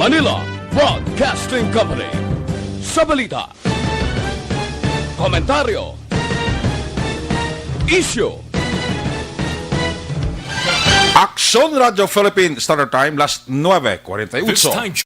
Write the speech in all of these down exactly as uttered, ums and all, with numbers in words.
Manila Broadcasting Company. Sa balita, komentaryo, isyu, Aksyon Radyo Philippine Standard Time, las nuebe kuwarenta y ocho. This time,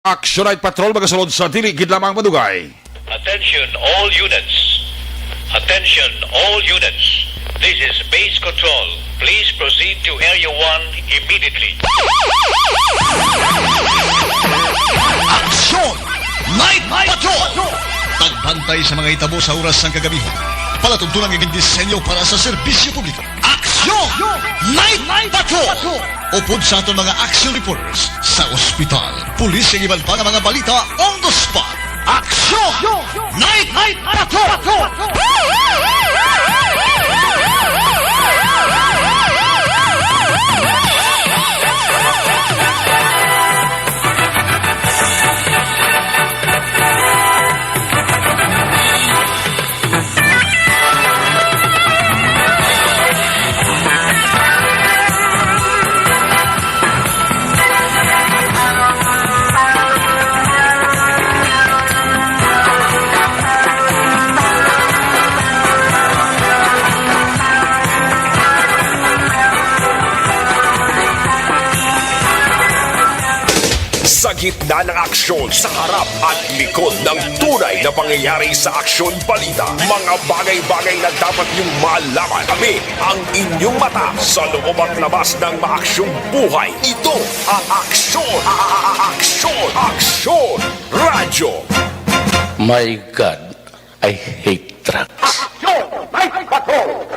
Action Night Patrol, magasulod sa dili gid lamang madugay. Attention all units. Attention all units. This is Base Control. Please proceed to Area one immediately. Action Night Patrol! Pagbantay sa mga hitabo sa oras sang kagabihon. Palatuntunan nga gindisenyo para sa serbisyo publiko. Aksyon! Night Patrol! Upod sa aton mga action reporters sa ospital, pulis, kag iban pa nga mga balita on the spot. Aksyon! Night Patrol! Sa gitna ng aksyon, sa harap at likod ng tunay na pangyayari sa aksyon balita, mga bagay-bagay na dapat niyong malaman. Kami ang inyong mata sa loob at labas ng maaksyong buhay. Ito ang Aksyon, a- a- a- Aksyon, Aksyon Radyo. My God, I hate drugs. Aksyon! Night Patrol!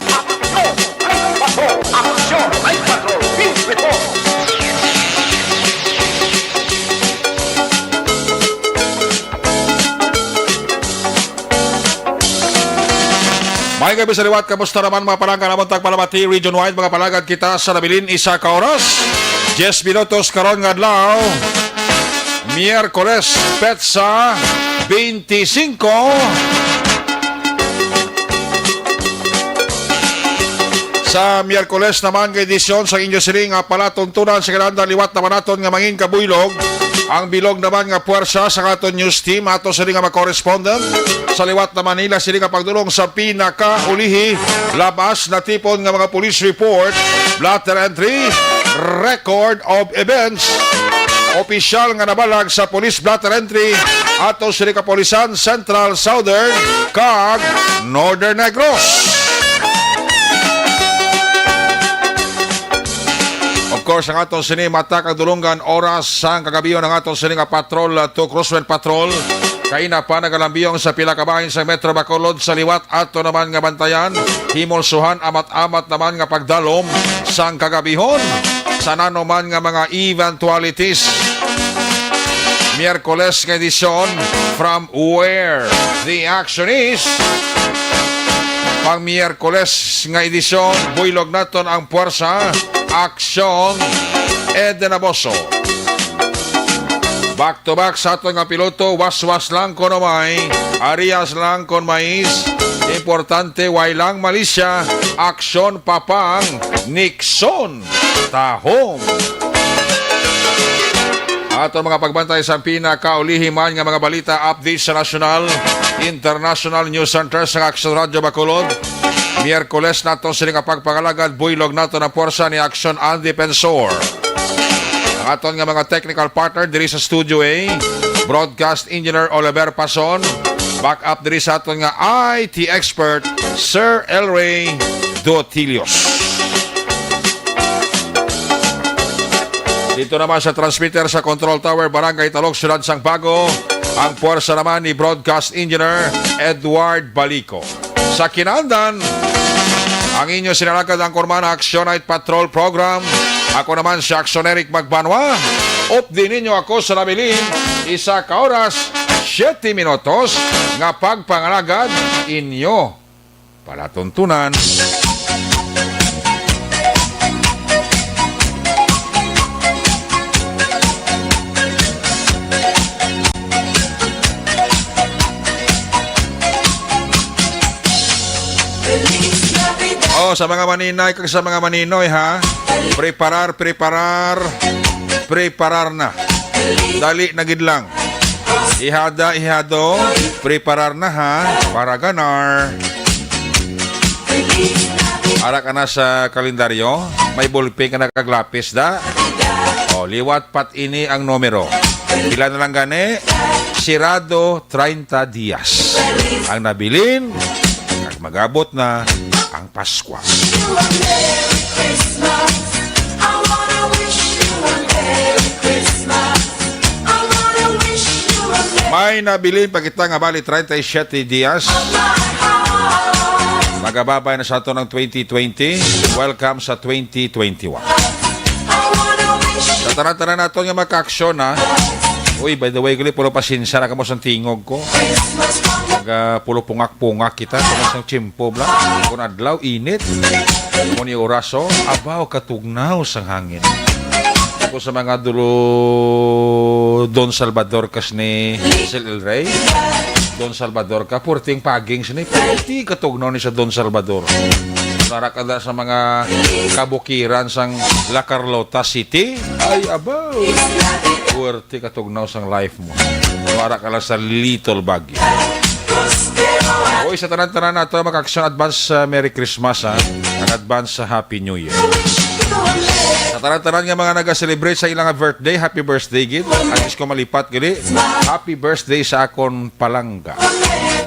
Aksyon! Night Patrol! Aksyon! Night Patrol! Field Report! May gabi sa liwat, kamusta naman mga palangga? Amon tagpalamati region-wide, mga palagad, kita sa nabilin isa ka oras, diyes minutos karon nga adlaw, Miyerkules, petsa twenty-cinco. Sa Miyerkules naman nga edisyon sa inyo sini nga palatuntunan, sa kinahanglan liwat naman naton nga mangin kabuylog ang bilog naman nga puwersa sa aton news team, ato sini nga mga correspondent sa liwat naman nila sini nga pagdulong sa pinakaulihi, labas natipon nga mga police report, blotter entry, record of events, opisyal nga nabalag sa police blotter entry, ato sini kapulisan, Central, Southern, kag Northern Negros. Of course, ang aton sini mata kag dulonggan, oras sang kagabihon, ang aton sini nga patrol, uh, to Crosswind Patrol. Kaina pa nagalambiyong sa pila ka bahin sa Metro Bacolod sa liwat, ato naman nga bantayan. Himulsuhan, amat-amat naman nga pagdalom sang kagabihon. Sa nanuman nga mga eventualities, Miyerkules nga edisyon, from where the action is. Pang Miyerkules nga edisyon, buylog naton ang puwersa, aksyon, Eden Aboso. Back to back sa aton nga piloto, waswas lang kon umay, arehas lang kon mais. Importante, way lang malisya, aksyon, papang, Nixon. Tahom. Aton mga pagbantay sa pinakaulihi man nga mga balita, update sa nasyonal, international news center sa Aksyon Radyo Bacolod. Miyerkules nato sini nga pagpangalagad, buylog nato ang puwersa ni Aksyon ang Defensor. Ang aton nga mga technical partner diri sa Studio A, Broadcast Engineer Oliver Pason, back up diri sa aton nga I T expert, Sir Elray Dotillos. Dito naman sa transmitter sa Control Tower, Barangay Talok, Siyudad sang Bago, ang puwersa naman ni Broadcast Engineer Edward Balico. Sa Kinandan, ang inyo sinalagad ang Kurmana Action Night Patrol Program. Ako naman si Action Eric Magbanwa. Updi ninyo ako sa nabilin, isa ka oras, siyete minutos, nga pagpangalagad inyo palatuntunan. Oh, sa mga maninay kag sa mga maninoy, ha? Preparar, preparar, preparar na. Dali na gid lang. Ihada, ihado, preparar na, ha, para ganar. Ara ka na sa kalendaryo, may ballpen ka na kag lapis, da. O, liwat pat ini ang numero. Pila na lang gani? Sirado treinta dias ang nabilin, kag mag-abot na ang Paskwa. May nabilin pa kita nga bali treinta y siete dias. Magababay na sa ato ng twenty twenty. Welcome sa twenty twenty-one. Sa tanan-tanan nato nga makaaksyon, ha. Uy, by the way, gali, puro pasensya na kamo sa tingog ko. Mag, ah, pulo pungak-pungak kita sa masang tiyempo, bla. Kung adlaw, init. Kung ni oras, oh, abaw, katugnaw sang hangin. Ako sa mga dulo Don Salvador kas ni Sel El Rey. Don Salvador ka, purting paging sini. Purti katugnaw ni sa Don Salvador. Nara ka da sa mga kabukiran sang La Carlota City. Ay, abaw. Purti katugnaw sang life mo. Wara ka lang sa Little Baguio. Oy, sa tanan-tanan nato, makaaksyon, advance, uh, Merry Christmas, ha? Ang advance sa Happy New Year. Sa tanan-tanan nga mga naga-celebrate sa ilang birthday, happy birthday gid. Ang isko malipat gid, happy birthday sa akon palangga.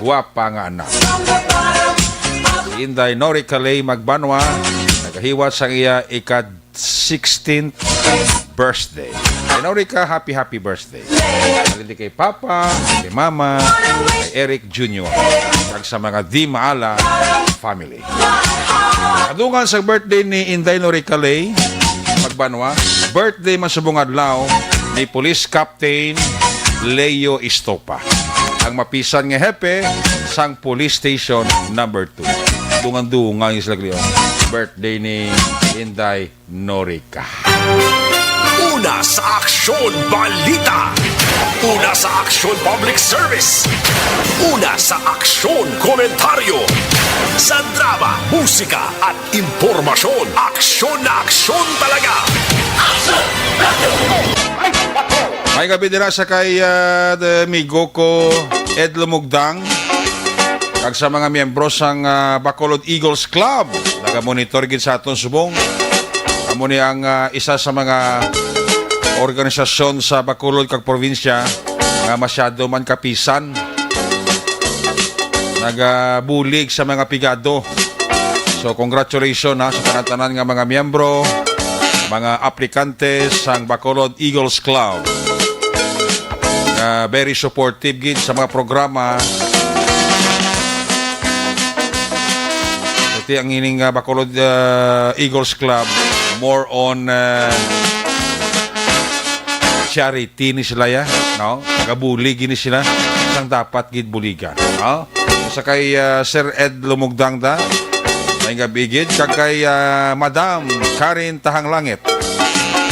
Guwapa nga anak. Si Inday Nori Calay Magbanwa, nagahiwat sang iya ikad sixteenth birthday. Kay Nori ka, happy, happy birthday. Halin di kay Papa, kay Mama, kay Eric Junior, kag sa mga Di Maala family. Kadungan sa birthday ni Inday Nori Calay Magbanwa, birthday man subong adlaw ni Police Captain Leo Estopa, ang mapisan nga hepe sang Police Station Number Two. Dungan-dungan yung sila, Leon. Birthday ni Inday Norica. Una sa Aksyon Balita. Una sa Aksyon Public Service. Una sa Aksyon Komentaryo. Sa drama, musika, at impormasyon, aksyon na aksyon talaga. May gabi dira sa kay, ah, the amigo ko, Ed Lumugdang, kag sa mga miyembro sang, ah, Bacolod Eagles Club. Nagamonitor gid sa aton subong. Amo ni ang, ah, isa sa mga organisasyon sa Bacolod kag probinsya nga masyado man kapisan nagabulig sa mga pigado. So, congratulations, ha, sa tanan-tanan nga mga miyembro, mga aplikante sang Bacolod Eagles Club. Ah, very supportive gid sa mga programa. Iti ang ining, ah, Bacolod, ah, Eagles Club, more on, ah, charity ni sila ya, no? Nagabulig gini sila. Sang dapat gid buligan, no? Sa kay, ah, Sir Ed Lumugdang da, may nga bigid, kag kay, ah, Madam Karen Tahanglangit.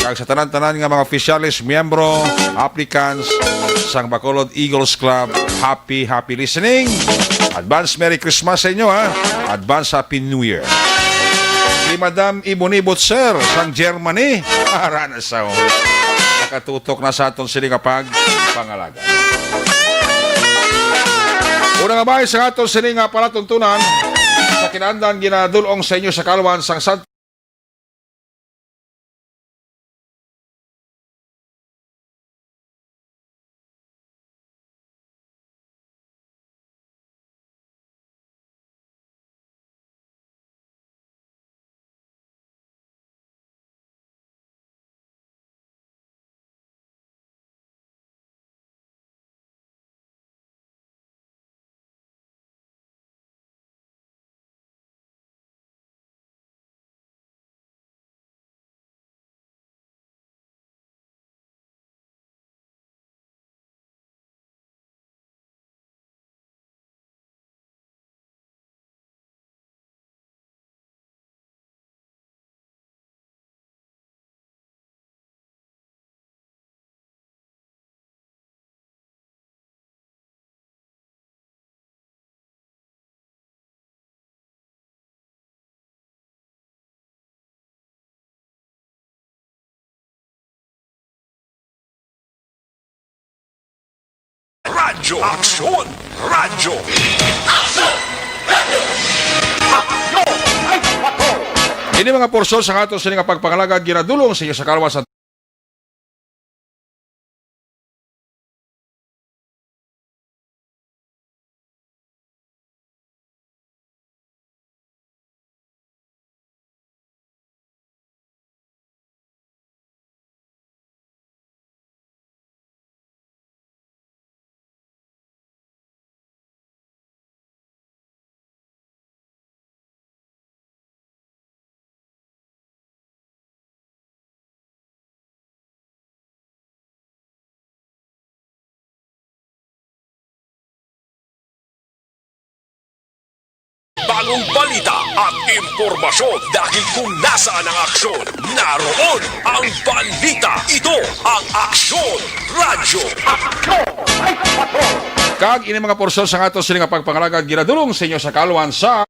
Kag sa tanan-tanan nga mga opisyales, miyembro, applicants sang Bacolod Eagles Club, happy, happy listening. Advance Merry Christmas sa inyo, ha? Advance Happy New Year. Si Madam Ibonibot, sir, sang Germany. Ara na sa, nakatutok na sa aton sini nga pagpangalaga. Una nga bay sa aton sini nga palatuntunan, sa kinandan ginadul-ong sa inyo sa kalwan sang Santa Aksyon Radyo. Ini mga porsyon sa ato sini nga pagpangalagad ginadulong sa inyo sa kalwa sa Bagong balita at impormasyon, dahil kung nasaan ang aksyon, naroon ang balita. Ito ang Aksyon Radyo. Kag ini mga porsyon sa ato sini nga pagpangalagad ginadulong sa inyo sa kalwan sa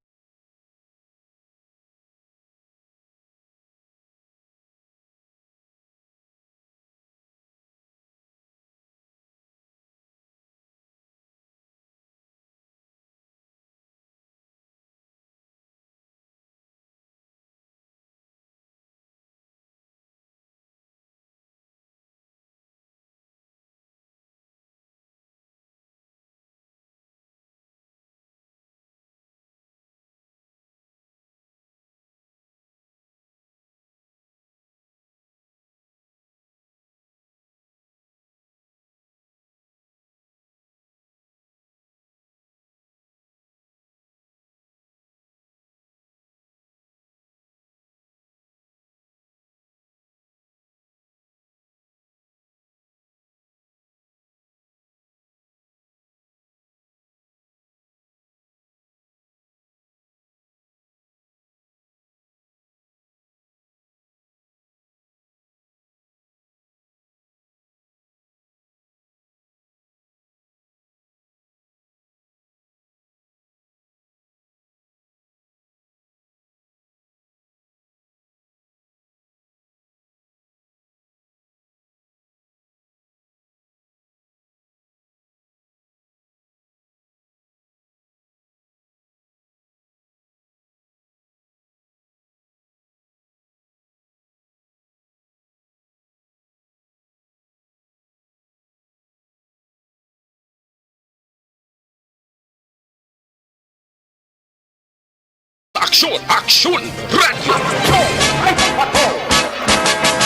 Aksyon! Aksyon! Radyo!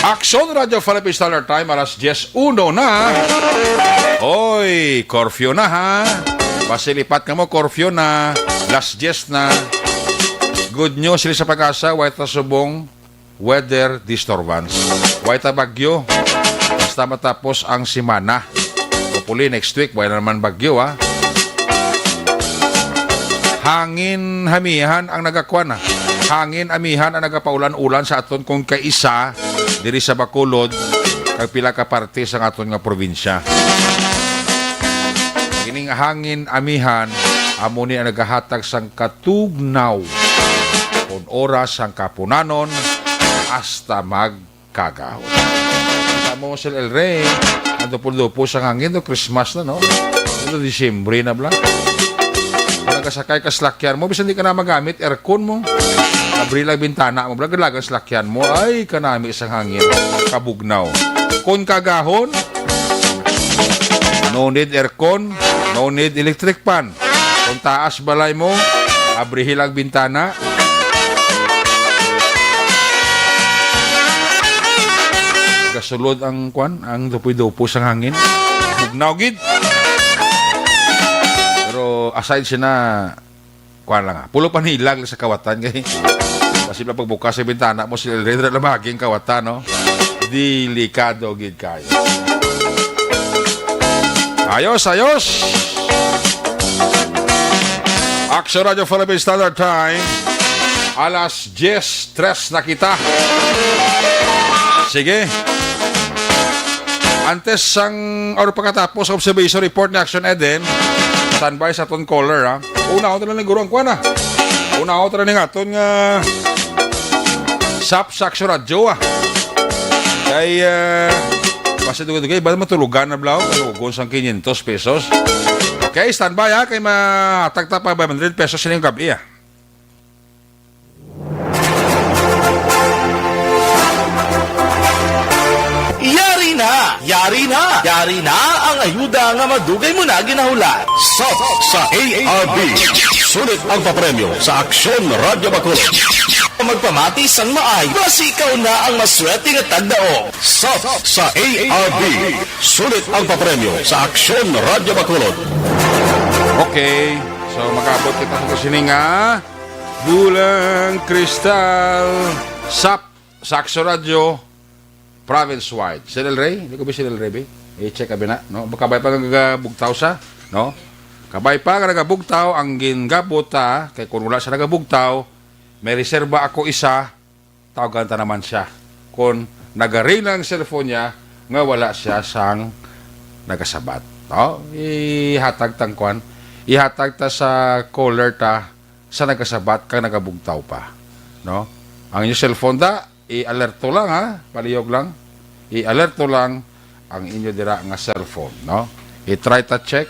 Aksyon Radyo Philippine Standard Time, alas diyes uno na. Hoy, curfew na ha. Pasilipat ka mo, curfew na. Alas diyes na. Good news, sila sa pag-asa, way ta subong weather disturbance. Way ta bagyo. Basta matapos ang semana. Hopefully next week, way na naman bagyo, ha. Hangin amihan ang nagakuan, ha. Hangin amihan ang nagapaulan-ulan sa aton kung kaisa diri sa Bacolod kag pila ka parte sa aton nga probinsya. Kining hangin amihan amo ni ang nagahatag sang katugnaw kon oras sang kahaponanon hasta magkagahon. Sa mo, Sir El Rey, ang dupo-dupo sa hangin, no? Christmas na, no? Ano, Disyembre na bala. Kung nagasakay ka sa lakyan mo, bisan di ka na magamit aircon mo, abri lang bintana mo, bala, galagan sa lakyan mo, ay, kanami sang hangin, kabugnaw. Kung kagahon, no need aircon, no need electric fan. Kung taas balay mo, abrihi lang bintana. Gasulod ang kwan, ang dupoy-dupo sang hangin. Bugnaw gid. Pero aside sina, kwan lang, ah, pulo panilag sa kawatan kay kasi lang pagbukas sa bintana mo, si Elredra lamaging kawatan, no? Delikado gid kayo. Ayos, ayos. Action Radio Philippine Standard Time. Alas diyes tres na kita. Sige. Antes sang, or pagkatapos sa observation report ni Action Eden, standby sa aton caller, ha. Una, una lang guro ang kuan, ha. Una, una lang aton nga sap sa Action Radio, ha. Kay, eh, Basta dugay-dugay, ba matulogan na blaw? Tulogon sang quinientos pesos. Okay, standby ha. Kay mahatag ta pa five hundred pesos sining gab-i, ah. Yari na! Yari na! Yari na ang ayuda nga madugay mo na ginahulat. Sap sa A R B. Sulit ang papremyo sa Aksyon Radyo Bacolod. Magpamati sang maay, basi ikaw na ang maswerte nga tagdaog. Sap sa A R B. Sulit ang papremyo sa Aksyon Radyo Bacolod. Okay. So, mag-abot kita sa sining, ah, Bulang Kristal, Sap, Saxo Radio, province-wide. Si Del Rey, hindi ko ba si Del Rey, be? I-check abi na, no? Kabay pa nga bugtaw sa, no? Kabay pa nga nagabugtaw ang gingabot, ha? Kay kung wala siya nagabugtaw, may reserba ako isa, tawagan ta naman siya. Kung nagaring ang cellphone niya, nga wala siya sang nagasabat, no? Ihatag tang kwan, ihatag ta sa caller ta sa nagasabat kag nagabugtaw pa, no? Ang inyo cellphone da, i-alerto lang, ha, palihog lang. I-alerto lang ang inyo dira nga cellphone, no? I-try ta check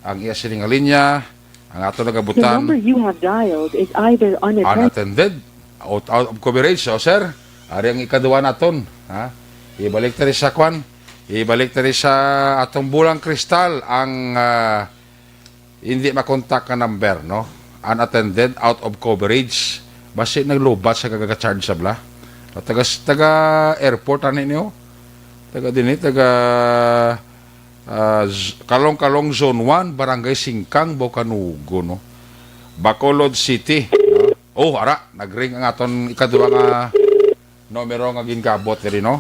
ang iya sini nga linya, ang ato The nagabutan number you have dialed is either unattended. Unattended, out, out of coverage. So, sir, ari ang ikaduha naton, ha? Ibalik ta rin sa kwan, ibalik ta rin sa atong bulang kristal ang, ah, hindi makontak nga number, no? Unattended, out of coverage. Basi naglubat sa kagaga-charge sa bla. Taga, taga airport, ani niyo? Taga din, eh, taga, ah, Z-, Kalong-Kalong Zone one, Barangay Singkang, Baucanugo, no? Bacolod City, no? Oh, ara, nagring ang aton ikaduha nga numero nga gingabot diri, no?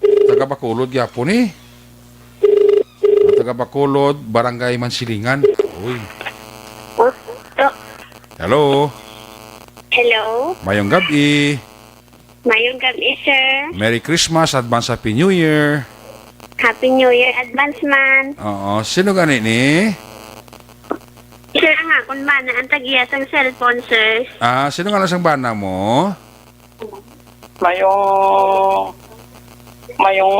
Taga Bacolod gyapon ni. Taga Bacolod, Barangay Mansilingan. Uy. Hello. Hello. Mayong gab-i. Mayong gab-i, sir. Merry Christmas, advance Happy New Year. Happy New Year, advance man. Oo, sino gani ni? Sir, ang akon bana ang tagiya sang cellphone, sir. Ah, sino nga lang sang bana mo? Mayong, mayong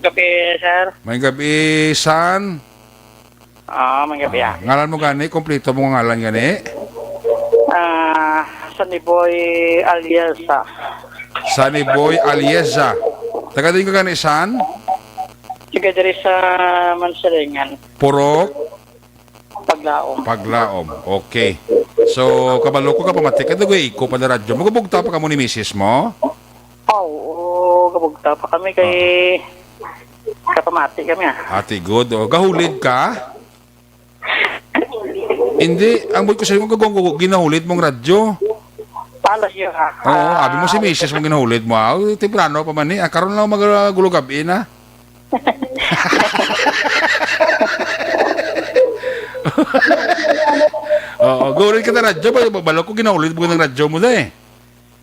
gabi, sir. May gabi, san? Ah, may gabi, ah. Ngalan mo gani, kompleto mo nga ngalan gani? Ah, Sunny Boy alias, ah. Sunny Boy alias, ah. Taga din ka gani, san? Taga diri sa Mansilingan. Purok? Paglaom. Paglaom. Okay. So, kabalo ko ka pamati ka, dugay ko pa na radyo. Magabugta pa kamo ni misis mo? Oo, oo, gabugta pa kami kay kapamati kami, ah. Ate, good. O, gahulid ka? Hindi, ang buot ko sa imo, gagawin ko, ginahulid mong radyo. Pala siya, ah. Oo, abi mo si misis mong ginahulid mo, ah. Uy, temprano pa man ni. Ah, karon lang magagulo gabi na. Oo, gulid ka na radyo. Ba-, ba-, balo ko ginaulit mo ng radyo mo na eh.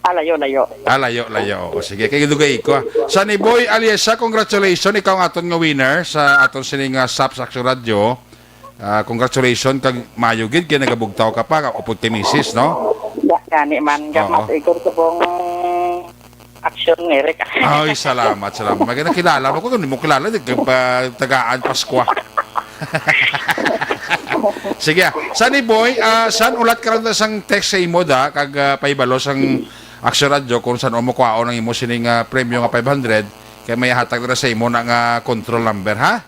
Ah, layo, layo. Ah, layo, layo. Oo, sige, kay dugay ko, ah. Sunny Boy Aliesa, congratulations. Ikaw ang aton nga winner sa aton sining, ah, Sap Saxo Radio. Ah, congratulations. Kag mayo gid kay nagabugtaw ka pa, upod kay misis, no? Ya, gani man, Oo. Gamat igor ko pong aksyon ni Rick. Ay, salamat, salamat. May nakilala mo ko, hindi mo kilala, di ka pa tagaan Paskwa. Sige, ah. Sunny Boy, ah, san ulat ka lang sang text sa imo, da, kag, ah, pahibalo sang Aksyon Radio kung san mo kuhaon ang imo sining, ah, premyo nga five hundred, kay may hatag na sa imo na nga control number, ha?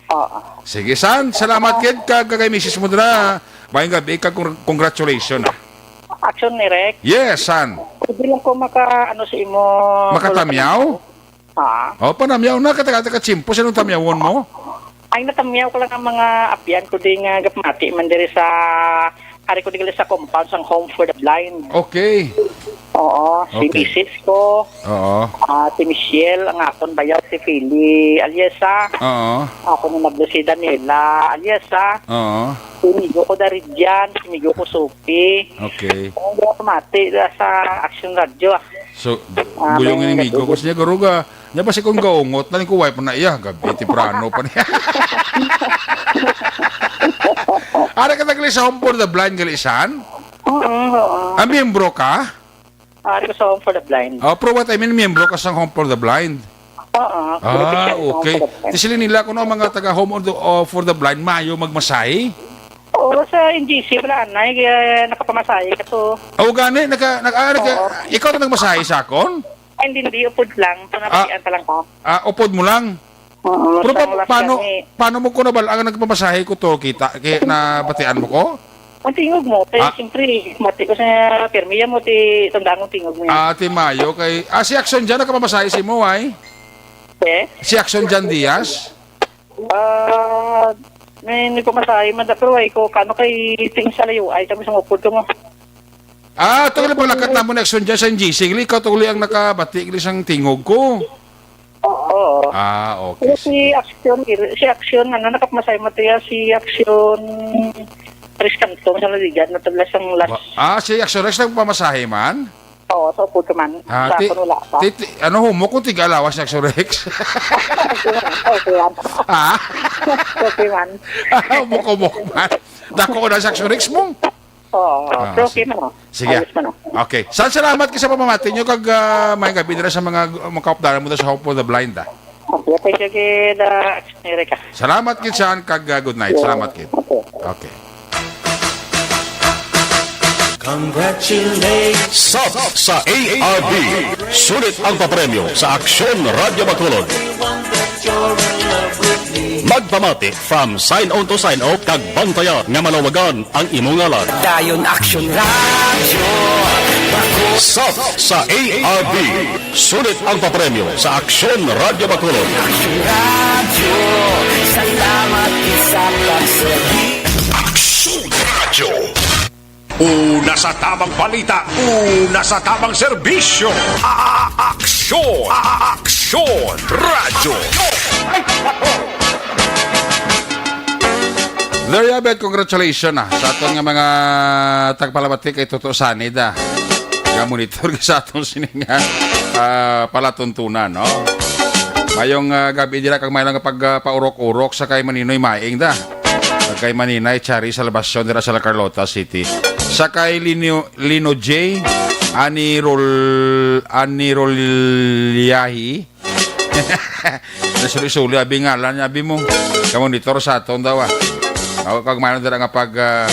Oo. Sige, san. Salamat gid kag kay misis mo dira. Mayong gabi kag congr-, congratulations, ah. Action ni Rick. Yes, san. Pwede lang ko maka, ano, sa imo. Makatamyaw? Ha? Oh, panamyaw na, kataga-taga chimpo, sinong tamyawon mo? Ay, natamyaw ko lang ang mga apyan ko di nga gapamati man diri sa, ari ko di sa compound sang Home for the Blind. Okay. Oo, si Okay. misis ko, Oo. ah, si Michelle, ang akon bayaw, si Philly Aliesa. Oo. Ako ni Magda, si Daniela Aliesa. Oo. Si Migo ko Daridian, si Migo ko Sophie. Okay. Ang mga pamati sa Action Radio, ah. So, Ah, buyong may ini migo ko nagtugod. Siya, garuga. Nya ba si kung gaungot na, ko wife na iya, gabi, temprano pa niya. Ara ka tagali sa Home for the Blind, galisan? Oo, oo. Ah, miyembro ka? Ari ko sa Home for the Blind. Oh, pero what I mean, miyembro ka sa Home for the Blind? Oo, puro Ah, picture ko, okay. puro picture. Ti sila nila kuno ang mga taga Home of the, uh, for the Blind, maayo magmasahe? Oo, sa N G C, wala na, eh, nakapamasahe ka to. Oh, gani, naka, naka, ah, naka, Oo. ikaw na nagmasahe sa akon? Ay, hindi, hindi, upod lang. Ito na, Ah. Patian pa lang ka. Ah, upod mo lang? Oo, Pero sa pa-, last paano, kami. paano mo ko nabal-, ang nagpamasahe ko to, kita, kay nabatian mo ko? Ang tingog mo, kay Ah. siyempre, mati ko sa pirmiya mo, ti tandaan mo tingog mo yan. Ah, ti Mayo, kay, ah, si Action dyan, nagpamasahe si mo, ay? Eh? Si Action dyan Diaz? Ah, may nagpamasahe man, pero ay ko, kano kay ting sa layo, ay, kami sa mukod ko mo. Ah, ito gali paglakat namon ni Action dyan sa N G C, gali, ikaw to gali ang nakabati, gali sang tingog ko. Oo. Ah, okay, Pero si sige. Action, si Action, ano, nakapamasay mo to ya, si Action Rex Canto, sa Laligan, na tagla sang last. Ba-, ah, si Action Rex nagpamasahe man? Oo, sa upod ka man. Ah, Sa ti-, akon, wala pa. ti-, ti-, ano, humok kung tig-alawas ni Action Rex? Okay man, okay man. Ah? Okay man. Ah, humok-humok man. Dako ko na si Action Rex mo. Oo, Ah, pero okay sige. man, oh. Sige. Ayos man, oh. Okay. San salamat kay sa pamamati nyo kag, ah, may gabi dira sa mga, mga kaupdanan mo sa Home for the Blind, ah. Okay, thank you, kid, ah, Erika. Salamat, kid, San, kag, ah, good night. Salamat, kid. Okay. Okay. Congratulations. Sap sa A R B. Sulit ang papremyo sa Aksyon Radyo Bacolod. Magpamati from sign on to sign off kag bantaya nga malawagan ang imo ngalan. Dayon Action Radyo. Sap sa A R B. Sulit ang papremyo sa Aksyon Radyo Bacolod. Action Radyo. Salamat sa pagserbi. Aksyon Radyo. Una sa tamang balita, una sa tamang serbisyo. A-, Aksyon! A-, Aksyon! Radyo! There you have it. Congratulations, ah, sa aton nga mga tagpalabati kay Toto Sanid, ah. Nga monitor sa aton sining, ah, ah, palatuntunan, no? Mayong, ah, gabi dira kag may lang pag, ah, paurok-urok sa kay Maninoy Maing da. Kay Maninay Chari Salvacion dira sa La Carlota City. Sa kay Lino, Lino J, Ani Rol-, Ani Roliahi. Nasuli-suli, abi ngalan niya, abi mo. Kamonitor sa aton daw, ah. Ako kag mayroon dira nga pag, ah,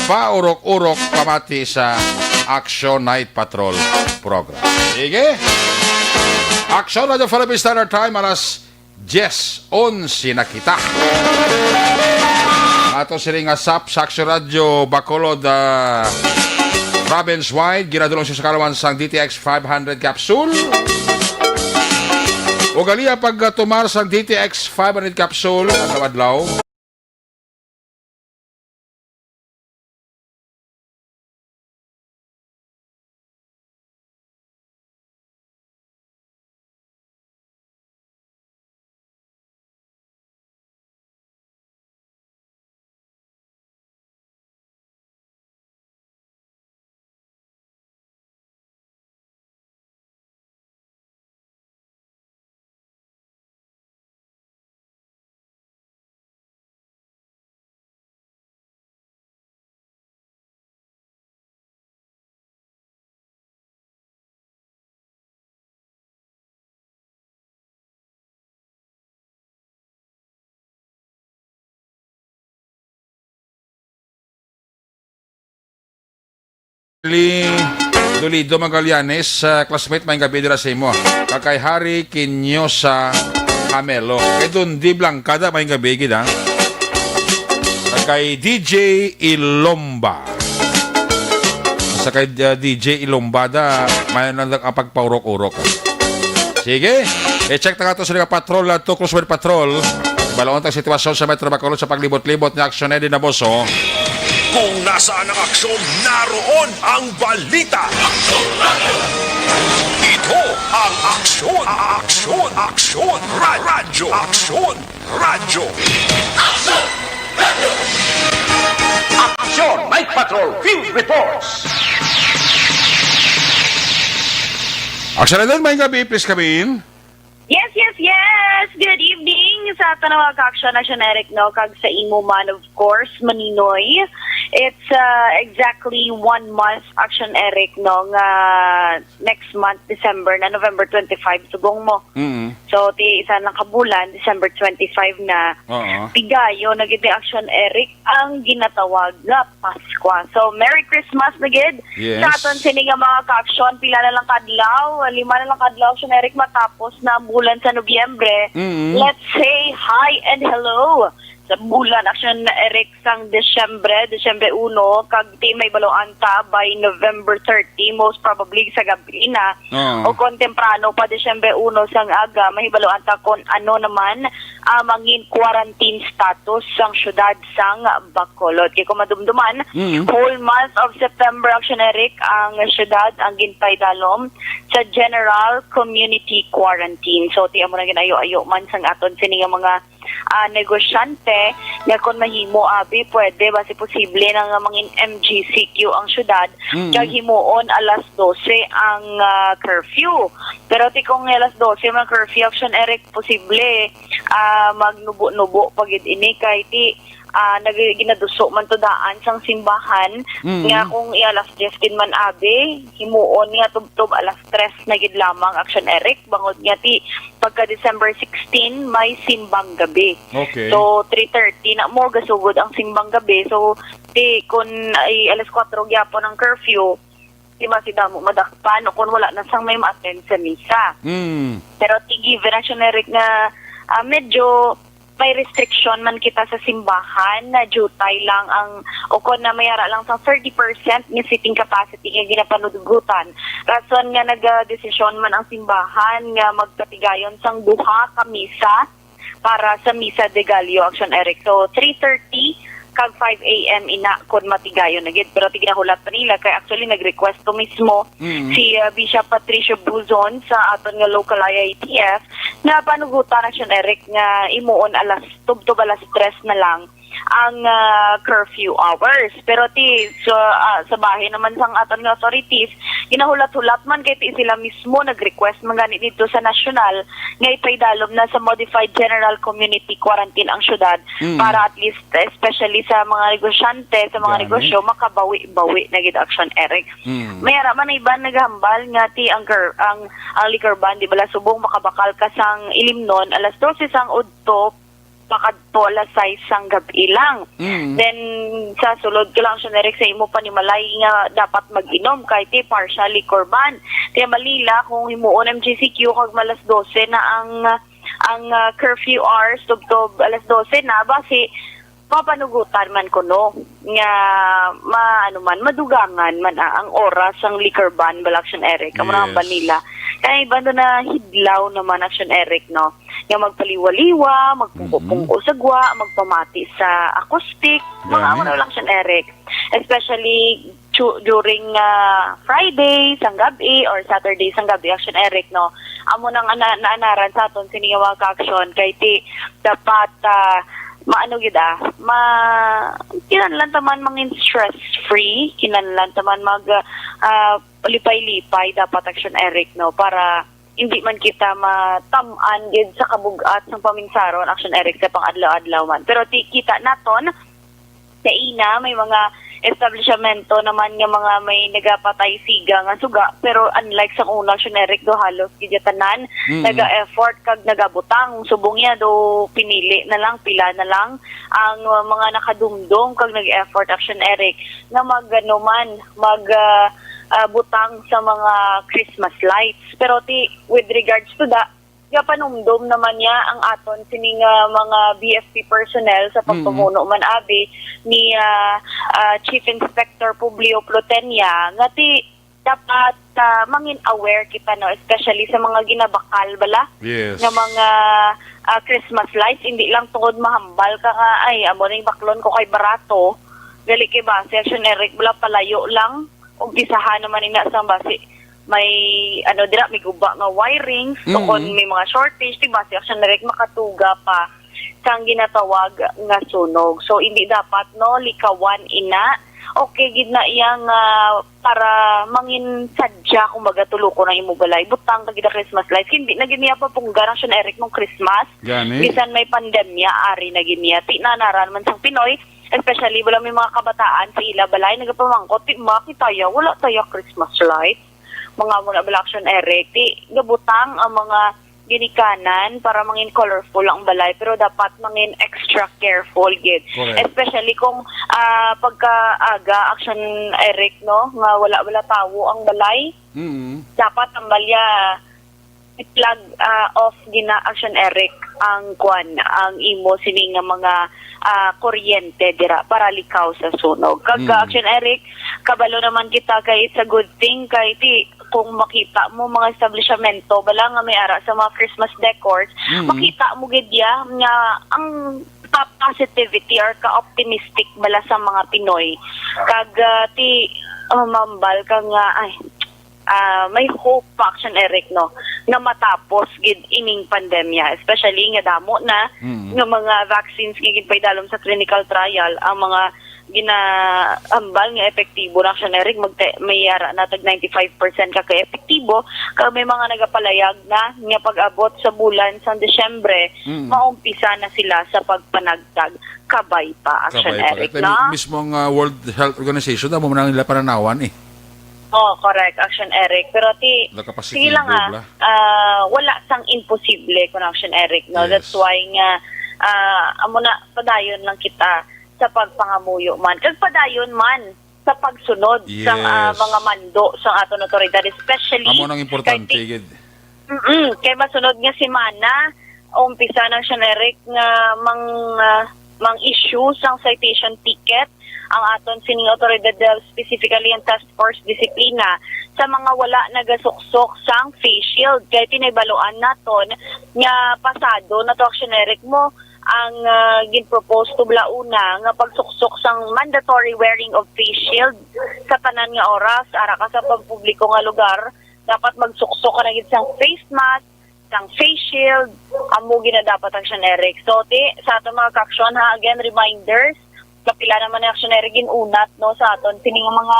paurok-urok pamati sa Action Night Patrol program. Sige. Action Radyo Philippine Standard Time, alas diyes onse na kita. Ato sini nga sap sa Action Radyo Bacolod, ah, province-wide, ginadulong sa kalawan sang D T X five hundred capsule. Ug aliya pagtumar sang D T X five hundred capsule, adlaw-adlaw. Li Dolido Magallanes, ah, classmate, may gabi dira sa imo. Kag kay Harry Quinosa Amelo. Kay Don Di Blanca da, may gabi gid, ha. Kag kay D J Ilomba. Sa kay, ah, D J Ilomba da, may na lang ang pagpaurok-urok. Sige, i-check na nga to sa mga patrol, ah, to Cruzway Patrol. Balon ang sitwasyon sa Metro Bacolod sa paglibot-libot ni Aksyon Eddie Naboso. Kung nasaan ang aksyon, naroon ang balita. Ito ang Aksyon, Aksyon, Aksyon, Ra-, Radyo, Aksyon, Radyo. Aksyon! Aksyon! Night Patrol Field Reports! Aksyon na dun, may gabi, please come in. Yes, yes, yes! Good evening sa tanawa ka Aksyon na generic, no? Kag sa imo man, of course, Maninoy. It's uh, exactly one month, Action Eric, no, nga next month, December na, November twenty-five, subong mo. Mm. So, ti isa lang ka bulan, December twenty-five na. Oo. Pigayo na gid ni, Action Eric, ang ginatawag nga Paskwa. So, Merry Christmas na gid Yes. sa aton sini nga mga ka-action. Pila na lang kadlaw? Lima na lang kadlaw, Action Eric, matapos na ang bulan sa Nobyembre. Mm. Let's say hi and hello sa bulan, Action Eric, sang Disyembre, Disyembre uno, kag ti mahibaluan ta by November thirty, most probably sa gabi na, Oo. o kon temprano pa, Disyembre uno sang aga, mahibaluan ta kon ano naman ang mangin quarantine status sang syudad sang Bacolod. Kay kung madumduman, Mm. whole month of September, Action Eric, ang syudad ang ginpaidalom sa general community quarantine. So, ti amo na ginayo-ayo man sang aton sini nga mga ah, negosyante nga kon mahimo, abi, pwede, basi posible na nga mangin M G C Q ang syudad, Mm. kag himuon alas dose ang ah, curfew. Pero ti kung alas dose man curfew, Action Eric, posible ah, magnubo-nubo pa gid ini kay ti ah, nag ginaduso man to daan sang simbahan Mm. nga kung i alas diyes gid man, abi, himuon nga tubtob alas tres na gid lamang, Action Eric, bangod nga ti pagka December sixteen, may simbang gabi. Okay. So, three thirty na mo gasugod ang simbang gabi. So, ti kun ay alas kwatro gyapon ang curfew, di ba, si damo madakpan o kung wala na sang may ma-attend sa misa. Mm. Pero ti given, Action Eric, nga ah, medyo may restriction man kita sa simbahan, na jutay lang ang, o kon na may ara lang sa thirty percent nga seating capacity nga ginapanugutan. Rason nga nagadesisyon man ang simbahan nga magpatigayon sang duha ka misa para sa Misa de Gallo, Action Eric. So, three thirty kag five a m ina kon matigayon na gid. Pero ti ginahulat pa nila kay actually nag-request to mismo Mm. si ah, Bishop Patricio Buzon sa aton nga local I I T F nga panugutan, Action Eric, nga imuon alas tubtob alas tres na lang ang ah, curfew hours. Pero ti sa, ah, sa bahin naman sang aton nga authorities, ginahulat-hulat man kay ti sila mismo nag-request man gani dito sa nasyonal nga ipaidalom na sa modified general community quarantine ang syudad Mm. para at least, especially sa mga negosyante, sa mga Gani. negosyo, makabawi-bawi na gid, Action Eric. Mm. May ara man iban nagahambal nga ti ang, ker- ang, ang liquor ban, di bala, subong makabakal ka sang ilimnon alas dose sang udto pakadto alas sais sang gab-i lang. Mm. Then, sa sulod ka lang, Action Eric, sa imo panimalay nga dapat mag-inom kay ti partial liquor ban. Kaya Manila, kung himuon M G C Q kag malas dose na ang ang ah, curfew hours, tubtob alas dose na, basi mapanugutan man kuno nga ma, ano man, madugangan man ah, ang oras sang liquor ban, bala, Action Eric, amo na ang Yes. Manila. Kaya iban doon na hidlaw naman, Action Eric, no? Nga magpaliwa-liwa, magpungko-pungko sa gwa, magpamati sa acoustic, mga Gani. amo na lang, Action Eric. Especially chu- during ah, Friday sang gabi or Saturday sang gabi, Action Eric, no? Amo nang ana- naanaran sa aton sini nga mga ka-action kay ti dapat ah, maano gid ah, ma kinahanglan ta man mangin stress free, kinahanglan ta man mag ah, lipay-lipay dapat, Action Eric, no, para hindi man kita matam-an gid sa kabug-at sang paminsaron, Action Eric, sa pang-adlaw-adlaw man. Pero ti kita naton sa ina, may mga establishmento naman nga mga may nagapatay siga nga suga, pero unlike sang una, Action Eric, do halos gid tanan Mm. naga-effort kag nagabutang. Subong niya do pinili na lang, pila na lang ang uh, mga nakadumdom kag nag-effort, Action Eric, nga mag ano man, mag uh, uh, butang sa mga Christmas lights. Pero ti with regards to that, gapanumdom naman niya ang aton sining uh, mga B F P personnel sa pagpamuno man abi ni uh, uh, Chief Inspector Publio Plutenia nga ti dapat uh, mangin aware kita, no, especially sa mga ginabakal bala Yes. nga mga uh, Christmas lights, hindi lang tungod mahambal ka nga ay amo ning baklon ko kay barato, gali kay base, Action Eric, bala palayo lang, umpisahan naman ina sang basi may ano dira, may guba nga wirings, Mm. o kon may mga shortage, di base, Action Eric, makatuga pa sang ginatawag nga sunog. So hindi dapat, no, likawan ina. Okay gid na iya nga para mangin sadya, kumbaga, tulukon ang imo balay, butang ka gid ang Christmas lights. Hindi na gid niya papunggan, Action Eric, mong Christmas. Gani. Bisan may pandemya, ari na gid niya. Ti naanaran man sang Pinoy Especially, wala may mga kabataan sa ila balay nagapamangkot, "Ti, ma, kita ya, wala taya Christmas light?" Mga muna bala, Action Eric, ti gabutang ang mga ginikanan para mangin colorful ang balay, pero dapat mangin extra careful gid. Correct. Especially kung, ah, pagkaaga, Action Eric, no, nga wala, wala tawo ang balay. Mm. Dapat ang balya i-plug, ah, off gina, Action Eric, ang kwan, ang imo sini nga mga, ah, kuryente dira para likaw sa sunog. Kag, Mm. Action Eric, kabalo naman kita kay it's a good thing kay ti kung makita mo mga establishmento bala nga may ara sa mga Christmas decors, Mm. makita mo gid ya nga ang ka-positivity or ka-optimistic bala sa mga Pinoy. Kag, ah, ti, ah, mambal ka nga, ay, ah, may hope pa, Action Eric, no, nga matapos gid ining pandemya, especially nga damo na Mm. nga mga vaccines nga ginpaidalom sa clinical trial, ang mga ginaambal nga epektibo na, Action Eric, magte-, may ara na tag ninety-five percent ka ka-epektibo, kag may mga nagapalayag na nga pag-abot sa bulan sang Disyembre, Mm. maumpisa na sila sa pagpanagtag. Kabay pa, Action Kabay pa. Eric, Kaya no? Mismo ang, ah, World Health Organization, amo man ang nila pananawan, eh. Oh, correct, Action Eric. Pero ti, Nakapositibo sige lang, ah, bla. Ah, wala sang imposible kun, Action Eric, no? Yes. That's why nga, ah, amo na, padayon lang kita sa pagpangamuyo man. Kag padayon man sa pagsunod sang, ah, Yes. mga mando sang aton otoridad, especially Amo nang importante, kay ti-, gid. Mm-mm. Kay masunod nga semana, umpisa na siya, Eric, nga mang, ah, mang issue sang citation ticket ang aton sining otoridad, specifically ang Task Force Disiplina, sa mga wala nagasuksok sang face shield. Kay tinibaluan naton nga pasado na to, Action Eric, mo ang, ah, ginpropose to bala una nga pagsuksok sang mandatory wearing of face shield sa tanan nga oras, ara ka sa pampubliko nga lugar, dapat magsuksok ka na gid sang face mask, sang face shield, amo ginadapat, Action Eric. So, ti, sa aton mga ka-action, ha, again, reminders, kapila naman ang, Action Eric, ginunat, no, sa aton, sini nga mga,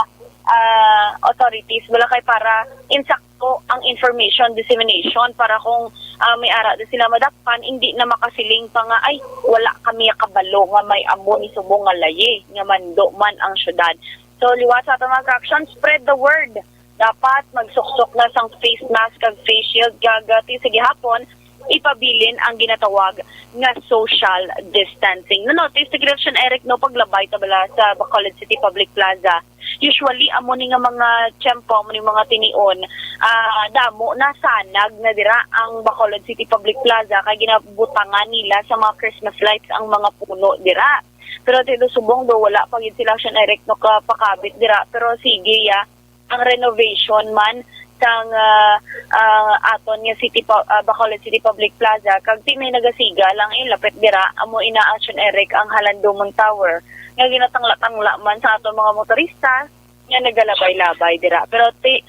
ah, authorities, wala kay para insakto ang information dissemination para kung, ah, may ara din sila madakpan, hindi na makasiling pa nga, "Ay, wala kami kabalo nga may amo ni subong nga layi, nga mando man ang syudad." So, liwat sa aton mga ka-action, spread the word. Dapat magsuksok na sang face mask kag face shield, kag, ah, ti sa gihapon, ipabilin ang ginatawag nga social distancing. Na-notice, Action Eric, no, paglabay ta bala sa Bacolod City Public Plaza, usually, amo ni nga mga tiyempo, amo ni mga tinion, ah, damo na, sanag na dira ang Bacolod City Public Plaza, kay ginabutangan nila sa mga Christmas lights ang mga puno dira. Pero ti do subong do, wala pa gid sila, Action Eric, no, kapakabit dira. Pero sige, ya, ang renovation man sang, ah, ah, aton nga city pu-, ah, Bacolod City Public Plaza, kag ti may nagasiga lang, eh, lapit dira, amo ina, Action Eric, ang Halandumon Tower, nga ginatangla-tangla man sa aton mga motorista nga nagalabay-labay dira. Pero ti,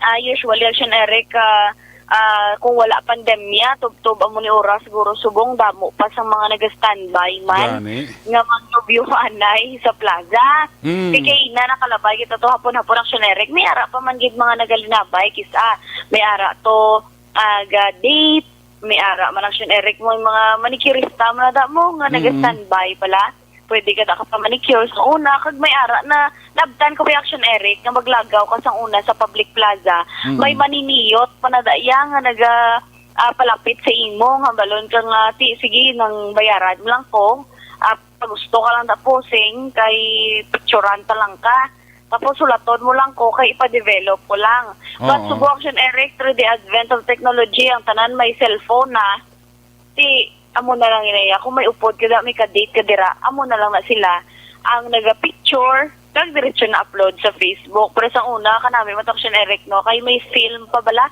ah, usually, Action Eric, ah, ah, kung wala pandemya, tubtob amo ni oras, siguro subong damo pa sa mga naga-standby man Gani. nga manlubyuhanay sa plaza. Mm. Ti kay na nakalabay kita to hapon-hapon, Action Eric, may ara pa man gid mga nagalinabay, kis-a may ara to, ah, ga-date, may ara man, Action Eric, mo mga manicurista man na mo nga Mm. naga-standby pala. Pwede ka da ka pa manicure sa una, kag may ara na, nabtan ko pa, Action Eric, nga maglagaw ka sa una sa public plaza. Mm. May maniniyot pa na da iya nga naga, ah, palapit sa imo, nga balon ka nga, "Ti, sige, nang bayaran mo lang ko. Ah, pag gusto ka lang da posing, kay picturan ta lang ka. Tapos sulaton mo lang ko, kay ipa-develop ko lang." But Oo. Subong, Action Eric, through the advent of technology, ang tanan may cellphone na. Ti, amo na lang inaya. Kung may upod ka da, may ka-date ka dira, amo na lang na sila ang naga-picture, kag diretso na upload sa Facebook. Pero sa una, kanami man to, Action Eric, no, kay may film pa bala.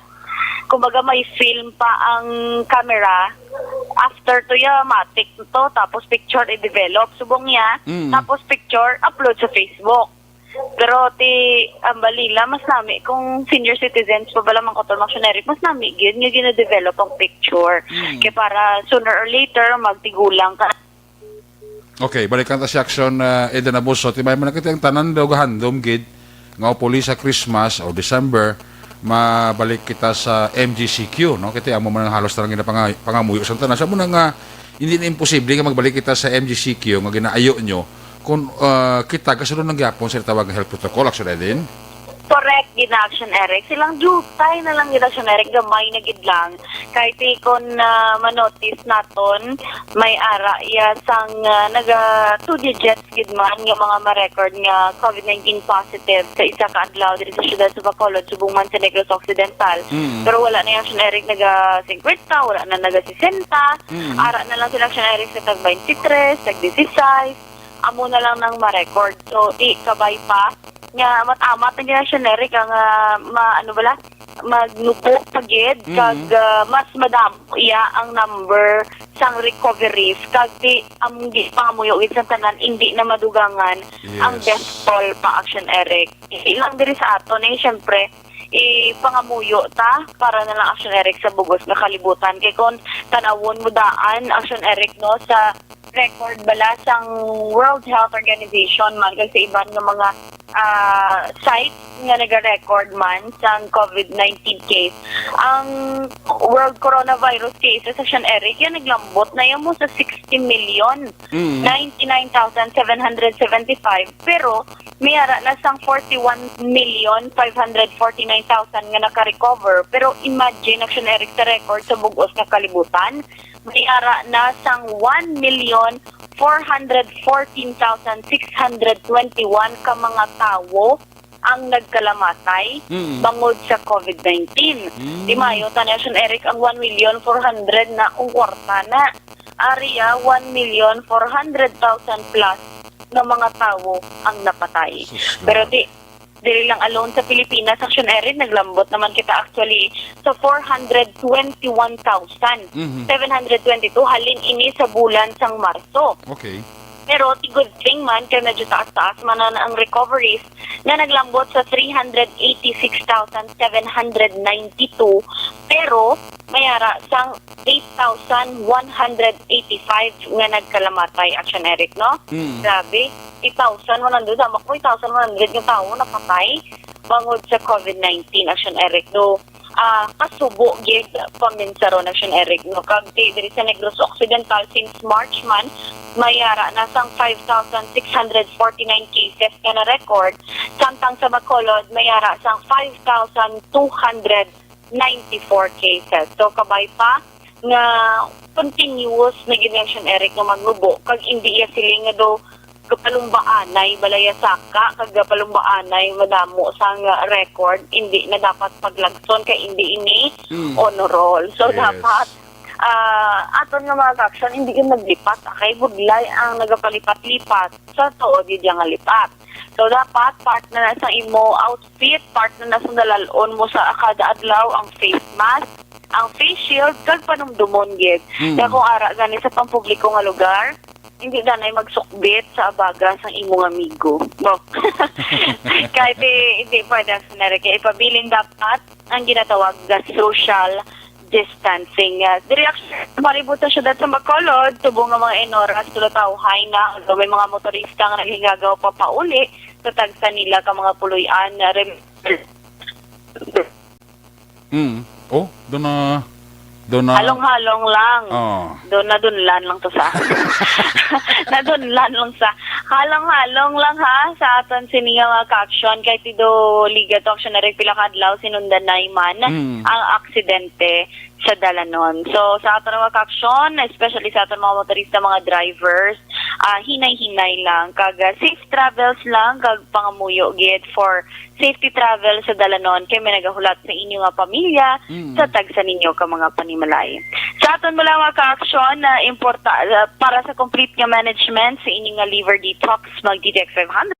Kumbaga, may film pa ang camera. After to, ya, matik to, tapos picture i-develop. Subong niya, Mm. tapos picture, upload sa Facebook. Pero ti, ang balila, mas nami kung senior citizens pa bala man ko to, Action Eric, mas nami gyud nga gina-develop ang picture. Mm. Kay para sooner or later, magtigulang ka. Okay, balikan ta si Action, ah, Eden Abuso. Ti may man kita ang tanan daw gahandom gid nga upuli sa Christmas o December, mabalik kita sa M G C Q, no? Kay ti amo man ang halos tarang ginapanga-, pangamuyo sa tanan. Sa muna nga, hindi na imposible nga magbalik kita sa M G C Q nga ginaayo nyo Kung, ah, kita, kasunod lang gyapon sa tawag nga health protocol, Action Edin? Correct, gid na, Action Eric. Silang jutay na lang gid, Action Eric, gamay na gid lang. Kay ti kon, ah, manotice naton, may ara iya sang, ah, naga two digits gid man nga mga ma-record nga COVID nineteen positive sa isa ka adlaw diri sa siyudad sa Bacolod, subong man sa Negros Occidental. Mm. Pero wala na, Action Eric, naga fifty, wala na naga sixty. Mm. Ara na lang sila, Action Eric, sa tag twenty-three, tag sixteen. Amo na lang nang ma-record. So, di kabay pa nga amat-amat na gid, Action Eric, ang, ah, ma-, ano bala, magnubo pa gid, Mm. kag, ah, mas madamo iya ang number sang recoveries. Kag di, ang gi-, pangamuyo gid sa tanan, hindi na madugangan ang Yes. death toll pa, Action Eric. Hindi lang diri sa aton, eh, syempre, ipangamuyo ta para na lang, Action Eric, sa bugos nga kalibutan. Kay kung tanawon mo daan, Action Eric, no, sa record bala sang World Health Organization man kag sa iban nga mga, ah, sites nga naga-record man sang COVID nineteen case, ang world coronavirus cases, Action Eric, yan naglambot na yan mo sa sixty million, Mm. ninety-nine thousand seven hundred seventy-five, pero may ara na sang forty-one million five hundred forty-nine thousand nga naka-recover. Pero imagine, Action Eric, sa record sa bugos nga kalibutan, may ara na sang one million four hundred fourteen thousand six hundred twenty-one ka mga tawo ang nagkalamatay Mm. bangod sa COVID nineteen. Mm. Di maayo, tan-aw, Action Eric, ang one million four hundred na kung kwarta na. Ari, ah, one million four hundred thousand plus nga mga tawo ang napatay. Sus, Pero grabe. di, dili lang alone sa Pilipinas, Action Eric, naglambot naman kita actually sa four hundred twenty-one thousand seven hundred twenty-two Mhm. halin ini sa bulan sang Marso. Okay. Pero ti good thing man kay medyo taas-taas man ang, ang recoveries nga naglambot sa three hundred eighty-six thousand seven hundred ninety-two, pero may ara sang eight thousand one hundred eighty-five nga nagkalamatay, Action Eric, no? Mm. Grabe, eight thousand one hundred, sama ko, eight thousand one hundred nga tawo napatay bangod sa COVID nineteen, Action Eric, no? Ah, kasubo gid paminsaron, Action Eric, no? Kag ti-, diri sa Negros Occidental, since March man, may ara na sang five thousand six hundred forty-nine cases nga na-record, samtang sa Bacolod, may ara sang five thousand two hundred ninety-four cases. So, kabay pa nga continuous na gid, Action Eric, nga magnubo, kag indi iya siling nga daw kapalumbaanay, balaya saka, kag kapalumbaanay, madamo sang record, indi na dapat paglagson kay indi ini Mm. honor roll. So, Yes. dapat, ah, aton nga mga ka-action, indi gyud maglipat, okay? Budlay ang nagapalipat-lipat sa tuod gid nga lipat. So, dapat part na na sa imo outfit, part na na sa dalal-on mo sa kada adlaw, ang face mask, ang face shield, kag panumdumon gid. Mm. Kaya kung ara gani sa pampubliko nga lugar, hindi danay magsukbit sa abaga sang imong amigo. No? Kahit eh, hindi pwede ang sinari. Kaya ipabilin dapat ang ginatawag nga social distancing. Ah, diri, actually, sa palibot sa siyudad sa Bacolod, subong nga mga inoras, tulotawhay na, although may mga motorista nga naghigagaw pa pauli sa tagsa nila ka mga puloy-an. Rem- Mm. Oh, doon na, doon na. Halong-halong lang. Oh. Doon, nadunlan lang to sa. Nadunlan lang sa. Halong-halong lang, ha, sa aton sini nga mga ka-action. Kay ti do liga to, action na rin pila ka adlaw, sinundanay man Mm. ang aksidente sa dalanon. So, sa aton mga ka-action, especially sa aton mga motorista, mga drivers, ah, hinay-hinay lang. Kag, ah, safe travels lang, kag pangamuyo gid for safety travel sa dalanon kay may nagahulat sa inyo nga pamilya Mm. sa tagsa ninyo ka mga panimalay. Sa aton mo lang mga ka-action na importa-, ah, para sa complete nga management sa inyo nga liver detox, mag D T X five hundred.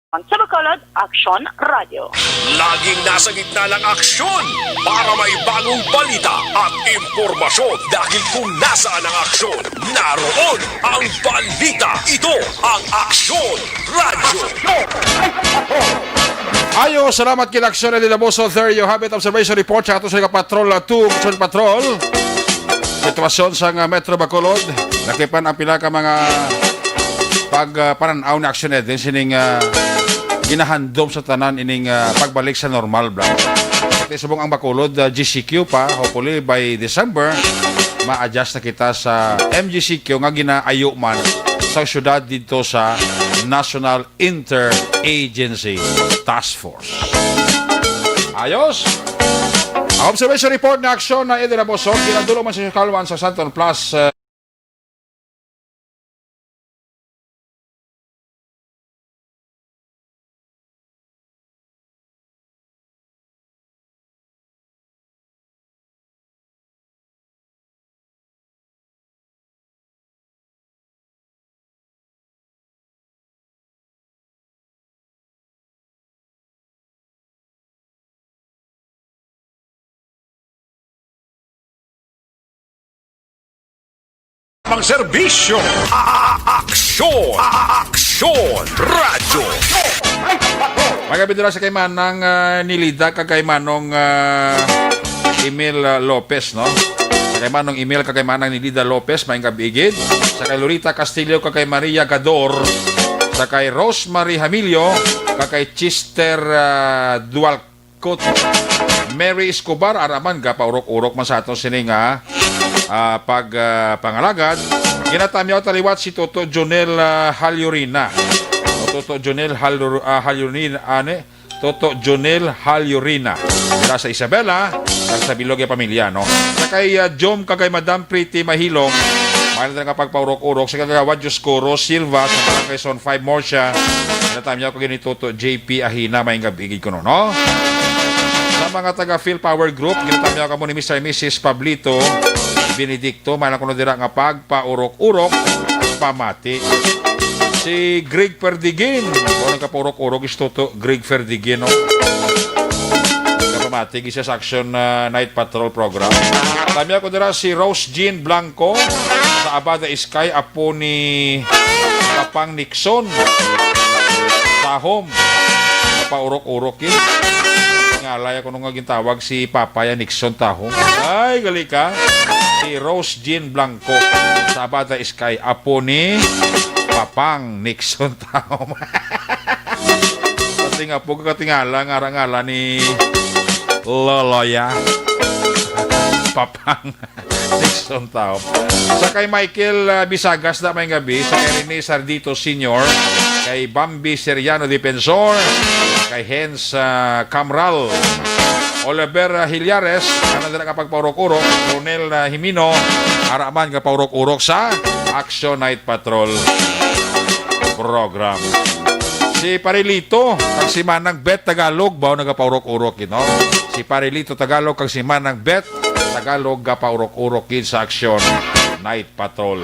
Sa Bacolod, Aksyon Radio. Laging nasa gitna ng aksyon para may bagong balita at impormasyon. Dahil kung nasaan ang aksyon, naroon ang balita. Ito ang Aksyon Radio. Ayo, salamat kila Aksyon Eddie Laboso. There you have it. Observation report sa ato sa Patrol two, Aksyon Patrol. Sitwasyon sa, uh, Metro Bacolod. Lakipan ang pila ka mga pag, uh, panan-aw ni Aksyon Eddie sining, uh, ginahandom sa tanan ining, uh, pagbalik sa normal, bro. Pati subong ang Bacolod, uh, G C Q pa, hopefully by December, ma-adjust na kita sa M G C Q nga ginaayo man sa syudad dito sa National Interagency Task Force. Ayos! Ang observation report na aksyon na Eddie Laboso, ginadulo man sa Kalwan sa Santon Plus, uh, Pang serbisyo, a-, a-, aksyon, a-, a-, aksyon, radyo. Magabidra sa kay Manang, ah, Nilida, kag kay Manong, ah, Emil, ah, Lopez, no? Sa kay Manong Emil, kag kay Manang Nilida Lopez, maayong gab-i gid. Sa kay Lolita Castillo, kag kay Maria Gador. Sa kay Rosemary Hamilio, kag kay Chester, ah, Dual-, Kot-, Mary Escobar, ara man, gapaurok-urok man sa aton sini nga, ah, pag, ah, pangalagad. Ginatamyaw ta liwat si Toto Jonel, ah, Halyurina. O Toto Jonel Halur-, ah, Halyurina, ane? Toto Jonel Halyurina. Dira sa Isabela, kag sa bilog nga pamilya, no? Sa kay, ah, Jom, kag kay Madam Pretty Mahilong, may na nga pagpaurok-urok, sa Kagawad Dioscoro Silva, sa Barangay Zone five Murcia, ginatamyaw ko gini Toto J P Ahina, may nga bigid ko, no? Sa mga taga Phil Power Group, ginatamyaw kamo ni Mister and Missus Pablito Benedicto, may na kuno dira nga pagpaurok-urok, pamati. Si Greg Perdigin, kung nagkapaurok-urok, is Toto Greg Perdigin, no? Kapamati, gisa sa Action, ah, Night Patrol Program. Tamyaw ko dira si Rose Jean Blanco sa Abada Sky, apo ni Papang Nixon. Tahom. Paurok-urok, eh. Ngalay ako nung nga gintawag si Papa ya Nixon Tahom. Ay, gali ka. Si Rose Jean Blanco sa Abada Sky, apo ni Papang Nixon Tahom. Kasi nga po, katingala, nga ngala ni Loloya. Papang. Nixon Taom. Sa kay Michael, ah, Bisagas na may gabi, sa kay Rene Sardito Senior, kay Bambi Seriano Defensor, kay Hens, ah, Camral, Oliver, ah, Hilares, ana dira ka pagpaurok-urok, Ronel, ah, Jimino, ara man ka paurok-urok sa Action Night Patrol program. Si Parilito, kag si Manang Bet Tagalog, ba, nagapaurok-urok, you know? Si Parilito Tagalog, kag si Manang Bet Tagalog, gapaurok-urok gid sa Aksyon Night Patrol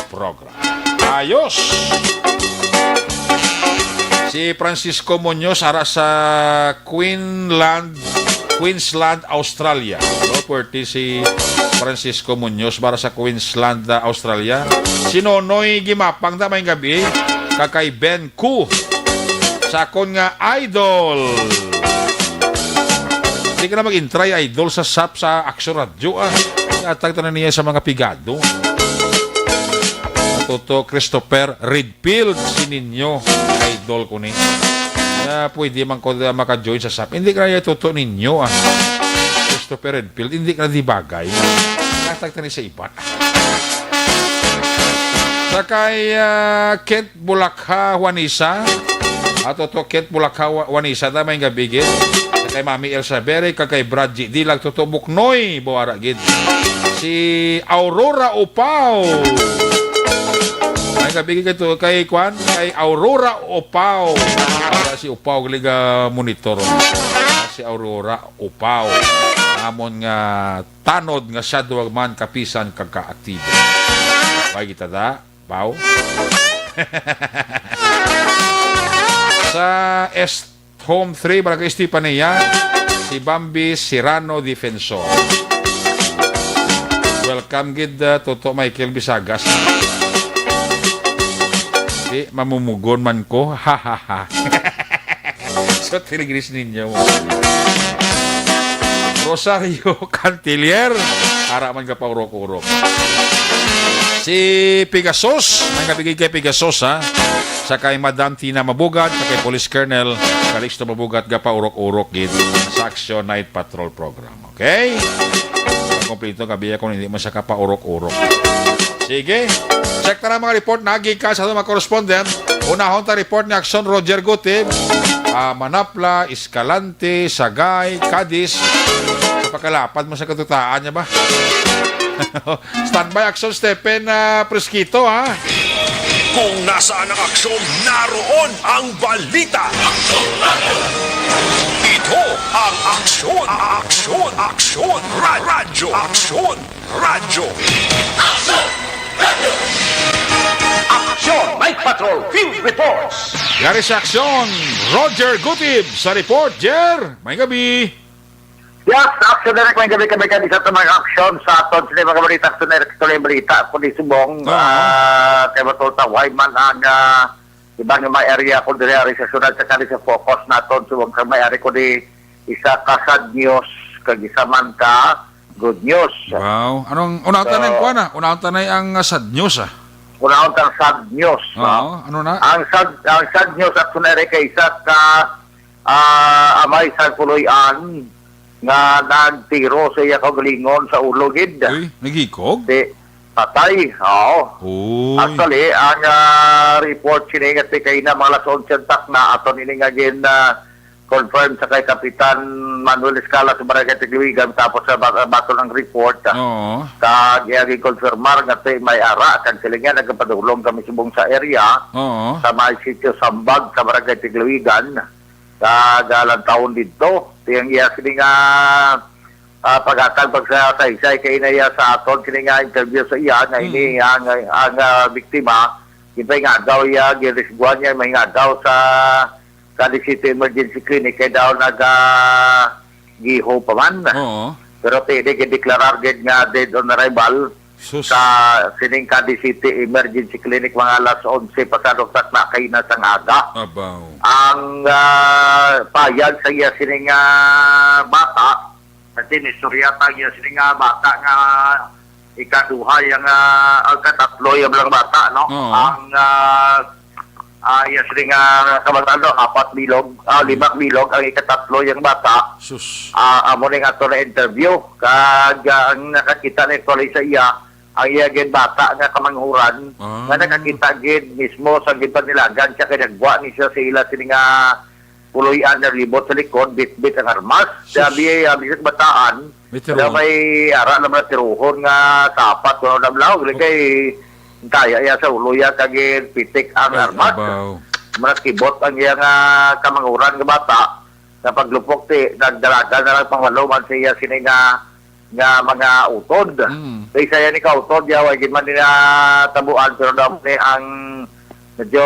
program. Ayos! Si Francisco Muñoz ara sa Queensland, Queensland, Australia. Property si Francisco Muñoz para sa Queensland, ah, Australia. Si Nonoy Gimapang na may gabi, kag kay Ben Ku. Sa akon nga idol. Di ka na mag-intry, idol, sa sap sa Action Radio, ah. Iatag tanan niya sa mga pigado. Toto Christopher Redfield, si ninyo, idol ko ni. Na pwede man ko, ah, maka-join sa sap. Hindi ka na tuto ninyo, ah. Christopher Redfield, hindi ka na di bagay. Iatag tanan sa iba. Sa kay, ah, Kent Bulakha Juanisa. Ato to Kent Bulakha Wa-, Juanisa, ta may gabi gid. Sa kay Mami Elsa Bere, kag kay Brad G. Dilag, Toto Buknoy, buwara gid. Si Aurora Upaw. May gabi gid to kay Kwan, kay Aurora Upaw. Para si Upaw, gali ka monitor. Si Aurora Upaw. Amon nga tanod nga siya duwag man kapisan kag kaaktibo. May kita da? Bao? Sa East Home three, Barangay Estefania, si Bambi Serrano Defensor. Welcome gid, uh, Toto Michael Bisagas. Di, mamumugon man ko. Ha, ha, ha. So, tiligris ninyo. Rosario Cantilier, ara man ka paurok-urok. Si Pegasus, may nabigay kay Pegasus, ha? Sa kay Madam Tina Mabugat, sa kay Police Colonel Calixto Mabugat, ga paurok-urok gid sa Action Night Patrol Program. Okay? Kompleto ka, biya, kung hindi mo siya kapaurok-urok. Sige. Check na lang mga report na gikan sa mga correspondent. Unahon ta report ni Action Roger Gutib. Ah, Manapla, Escalante, Sagay, Cadiz. Sa pagkalapad mo sa katutaan niya ba? Standby Action Stephen, ah, Presquito, ha? Kung nasaan ang aksyon, naroon ang balita. Ito ang Aksyon, Aksyon, Aksyon, Ra- Radyo, Aksyon, Radyo. Aksyon Night Patrol Field Reports. Yari sa aksyon, Roger Gutib sa report. Jer, may gabi. Yes, Action Direct, may gabi kami kami sa mga aksyon sa aton sa mga balita, Action Direct, sa mga balita, kundi subong, Oo. ah, kay Batol Tawhay man ang, ah, iba nga mga area ko diri ari sa syudad sa kali sa focus naton subong sa may ari ko di isa ka sad news kag isa man ka good news. Wow. Anong, unahon ta na yung So, kuwan, ah? Unahon ta na ang, ah, sad news, ah. Unahon ta ang sad news, no? Oo, ano na? Ang sad, ang sad news, Action Direct, kay isa ka, ah, amay sa Puloy-an nga nagtiro sa iya kaugalingon sa ulo gid. Uy, nagikog? Di, patay, oo. Uy. Actually, ang, ah, report sini nga tikay na mga alas onse ang takna, ato nini nga gin, ah, confirm sa kay Kapitan Manuel Escala sa Barangay Tigluigan, tapos sa ba- bato ng report, ah, Oo. kag iya gin-confirmar nga ti may ara kag sila nga nagapadulong kami subong sa area Oo. sa may sitio Sambag sa Barangay Tigluigan, kag, ah, lantawon didto. Ti ang iya sini nga, ah, paghatag pagsaysay kay na iya sa aton sini nga interview sa iya nga Mm. ini ang, ang, ah, biktima, ginpahingagaw iya, ginrisguan niya, mahingagaw sa Cadiz City Emergency Clinic kay daw naga giho pa man. Oo. Pero pwede gideklarar gid nga dead on arrival Sus. sa sining Cadiz City Emergency Clinic mga alas onse pasado sa takna kay na sang aga. Abaw. Ang, ah, payag sa iya sining, ah, bata, kasi nistorya ta iya sining, ah, bata nga ikaduha yang, ah, ang katatlo yang lang bata, no? Oo. Ang, ah, ah, iya sining, ah, kabataan, no? Apat bilog, ah, Hmm. lima bilog ang ikatatlo yang bata. Sus. Ah, amo ning ato na interview. Kag, ah, ang nakakita ni actually sa iya, ang iya gid bata nga kamanghuran, Ah. nga nakakita gid mismo sa ginpanilagan siya kay nagwa ni siya sa ila sini nga puloy-an nga libot sa likod, bitbit ang armas. Sus. Sabi, ah, bisag bataan, May tiro. Pero may ara naman na tiruhon nga sapat, kuno na lang, Oh. kay kaya iya sa ulo iya kag pitik ang Ay, armas. Abaw. Mura kibot ang iya nga kamanghuran nga bata, nga paglupok ti, nagdalagan na lang pangwaluman sa iya sini nga, nga mga utod. Mm. Kay saya ni kautod, ya, way gid man nila tabuan, pero daw ni ang medyo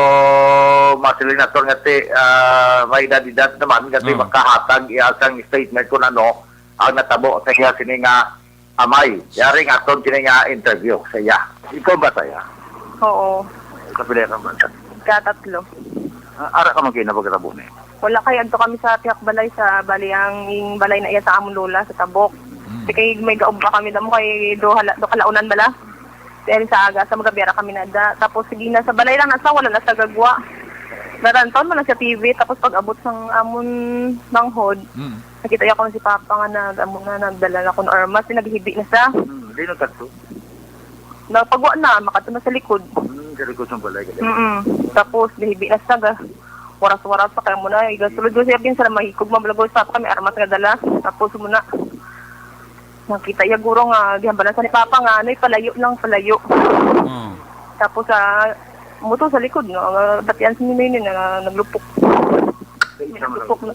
masilinaton nga ti, ah, may edad-edad naman, nga ti Oo. makahatag iya sang statement kung ano ang natabo sa iya sini nga amay. Yari nga aton sini nga interview sa iya. Ikaw ba saya? Oo. Kapila ka man? Katatlo. Ah, ara ka man kayo na pagkatabo ni? Wala kay adto kami sa tihak balay sa bali ang ing balay na iya sa among lola sa Tabok. Hmm. Kasi kay may gaog ba kami damo kay do hala do kalaunan bala. Dahil sa aga sa magabi ra kami nada. Tapos sige na sa balay lang na sa wala na sa gagwa. Narantaw man na sa T V tapos pag abot sang amon manghod, Hmm. nakita ko si Papa nga nag amo na nagdala na kun armas, naghibi na sa. Hmm, di na kadto. Napagwa na, makadto na sa likod. Hmm, sa likod sang balay, gali. Mm. Tapos, nahibi na sa ga. Waras-waras pa kaya mo na. Igasulod ko siya, pinsan na mahikog, mamalagoy sa kami, armas nga dala. Tapos mo na. Nakita iya guro nga, gihambalan sa ni Papa nga, ano, palayo lang, palayo. Hmm. Tapos, ah, muto sa likod, no? Nga, batian sa nino yun, nga, naglupok. Naglupok na.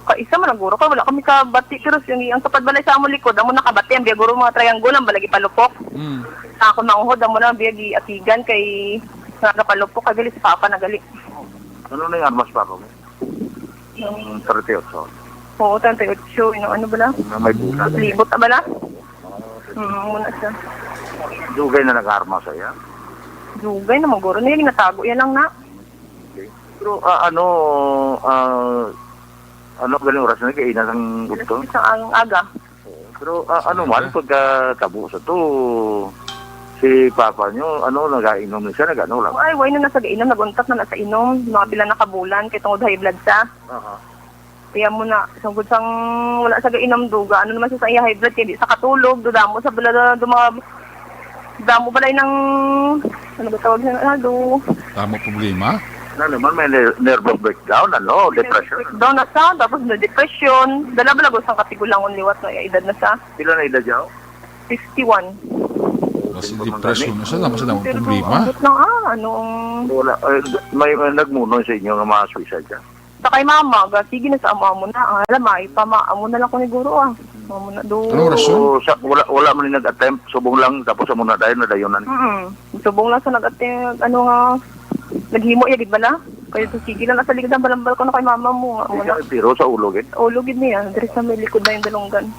Kaisa man ang guro, kay wala kami kabati, pero yung, ang tupad balay sa amon likod, amo nakabati, ang biya guro mga triangle, ang balagi palupok. Mm. Sa ako manguhod, amo na ang biya giatigan kay nga kapalupok, kay gali si Papa na gali. Ano na yung armas, papa mo? Yung thirty-eight. Oo, thirty-eight. Yung ano bala? Na may butas. Libot na bala? Hmm, muna siya. Dugay na nag-armas, ay, ah? Dugay na, maguro na yung natago. Yan lang na. Okay. Pero, ah, ano, ah, ano galing oras na kaina sang gusto? Sa ang aga. Pero, ah, ano man, pagkatabo sa to, si papa nyo, ano, nagainom na siya, nag-ano lang? Ay, why na nasa gainom? Nag-untat na nasa inom. Mga pila na kabulan, kay tungod high blood siya. Aha. Kaya mo na, sugod sang wala sa gainom, duga. Ano naman siya sa iya high blood, kaya di sa katulog, dudamo sa bala, duma, damo balay ng, ano ba tawag na, ano, Tama problema? Ano naman, may ner-, nervous breakdown, ano, depression. Breakdown na siya, tapos na depression. Dala bala ko sang katigulangon liwat na edad na siya. Pila na edad niya? Fifty-one. Kasi depression na siya, tapos na Pero problema. Abot lang, ah, ano ang Wala, eh, may, may nagmuno sa inyo nga mga suicide ka? Sa kay mama, ga, sige na sa amo-amo na. Ang alam, ay, pama, amo na lang ko ni guro, ah. Amo na do. Anong rason? So, sa, wala, wala man yung nag-attempt, subong lang, tapos amo na dahil nadayonan. Mm. Subong lang sa nag-attempt, ano nga, naghimo ya gid bala. Kaya sa sige lang, nasa likod ang balambal ko na kay mama mo, nga, amo na. Pero sa ulo, gid? Ulo gid niya, diri sa may likod na yung dalunggan.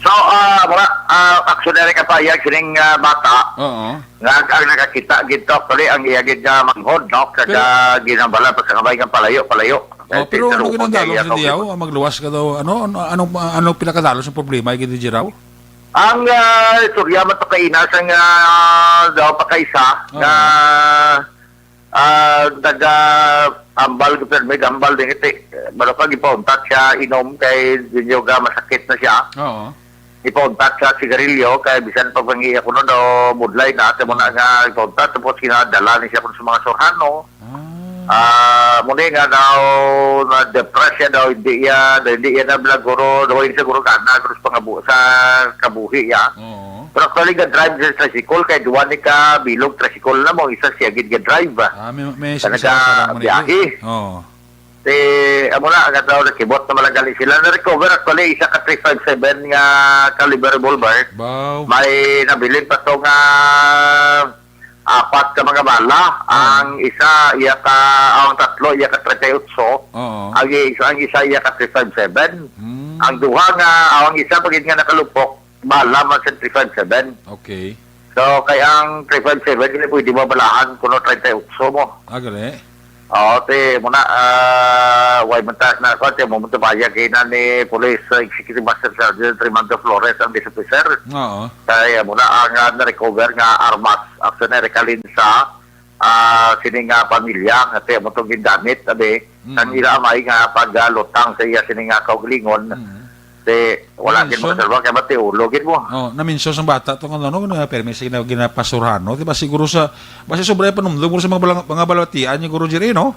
So, ah, mga, ah, aksyon na rin kapayag, sining, ah, bata, Oo. nga ang nakakita gid to, actually, ang iya gid nga manghod, no? Kag, Pero ah, ginambalan pa sa kamay nga palayo, palayo. Oh, Kay pero ano Pedro, ginang kay Dalom iya sa kay Diyaw? Ang magluwas ka daw, ano, ano, ano, ano pinakadalom sa problema, gid di Jiraw? Ang, ah, istorya man to kay ina sang, ah, daw pa kaisa, Oo. nga, ah, taga Ambal, Permi, Ambal din iti. Balo ka, gipauntat siya, inom kay Dinyo ga masakit na siya. Oo. Ipauntat sa sigarilyo, kay bisan pag mangiya ko nun, o budlay na, ate mo na nga ipauntat, tapos ginadala ni siya kun sa mga surhano. Ah. Ah, muna nga daw, na-depress siya daw, hindi iya, daw hindi iya na bala guro, daw hindi siya guro gana, guro sa pangabu-, sa kabuhi, ya. Oo. Pero actually, ga-drive sa tricycle, kay duwa ni ka bilog tricycle na mo, isa siya gid ga-drive, ah. Ah, may, may Sa isa, isa, isa lang man biyahe. Ito. Oo. Ti, amo na, ang tao nakibot na malagali sila. Na-recover actually, isa ka three five seven nga caliber revolver. Wow. May nabilin pa to nga apat ka mga bala. Ah. Ang isa, iya ka, ang tatlo, iya ka treinta y ocho. Oo. Ang isa, ang isa, iya ka three five seven. Hmm. Ang duha nga, ang isa, pagid nga nakalupok, bala man sa three five seven. Okay. So, kay ang three five seven, hindi pwede mabalahan kuno treinta y ocho mo. Ah, gali. Oo, ti, muna, ah, way man taas na ako, ti, mo, mo, bayag kay na ni Police, ah, Executive Master Sergeant Raymond Flores, ang base officer. Oo. Kay, ah, muna ang, ah, na-recover nga armas, actually, recalin sa, ah, sini nga pamilya, nga ti, mo itong gingamit, abi, Mm. ang ila amay nga paglutang sa iya sini nga kaugalingon. Mm. Ti, wala gid Mention. Makasalba kay matiulo gid mo. Oh, na-mention sang bata to, ano, no, na permi sa gina-, ginapasurhan, no? Di ba siguro sa, basta sobra yung panumdum mo sa mga balang-, mga balatian ni Guro Jerry, no?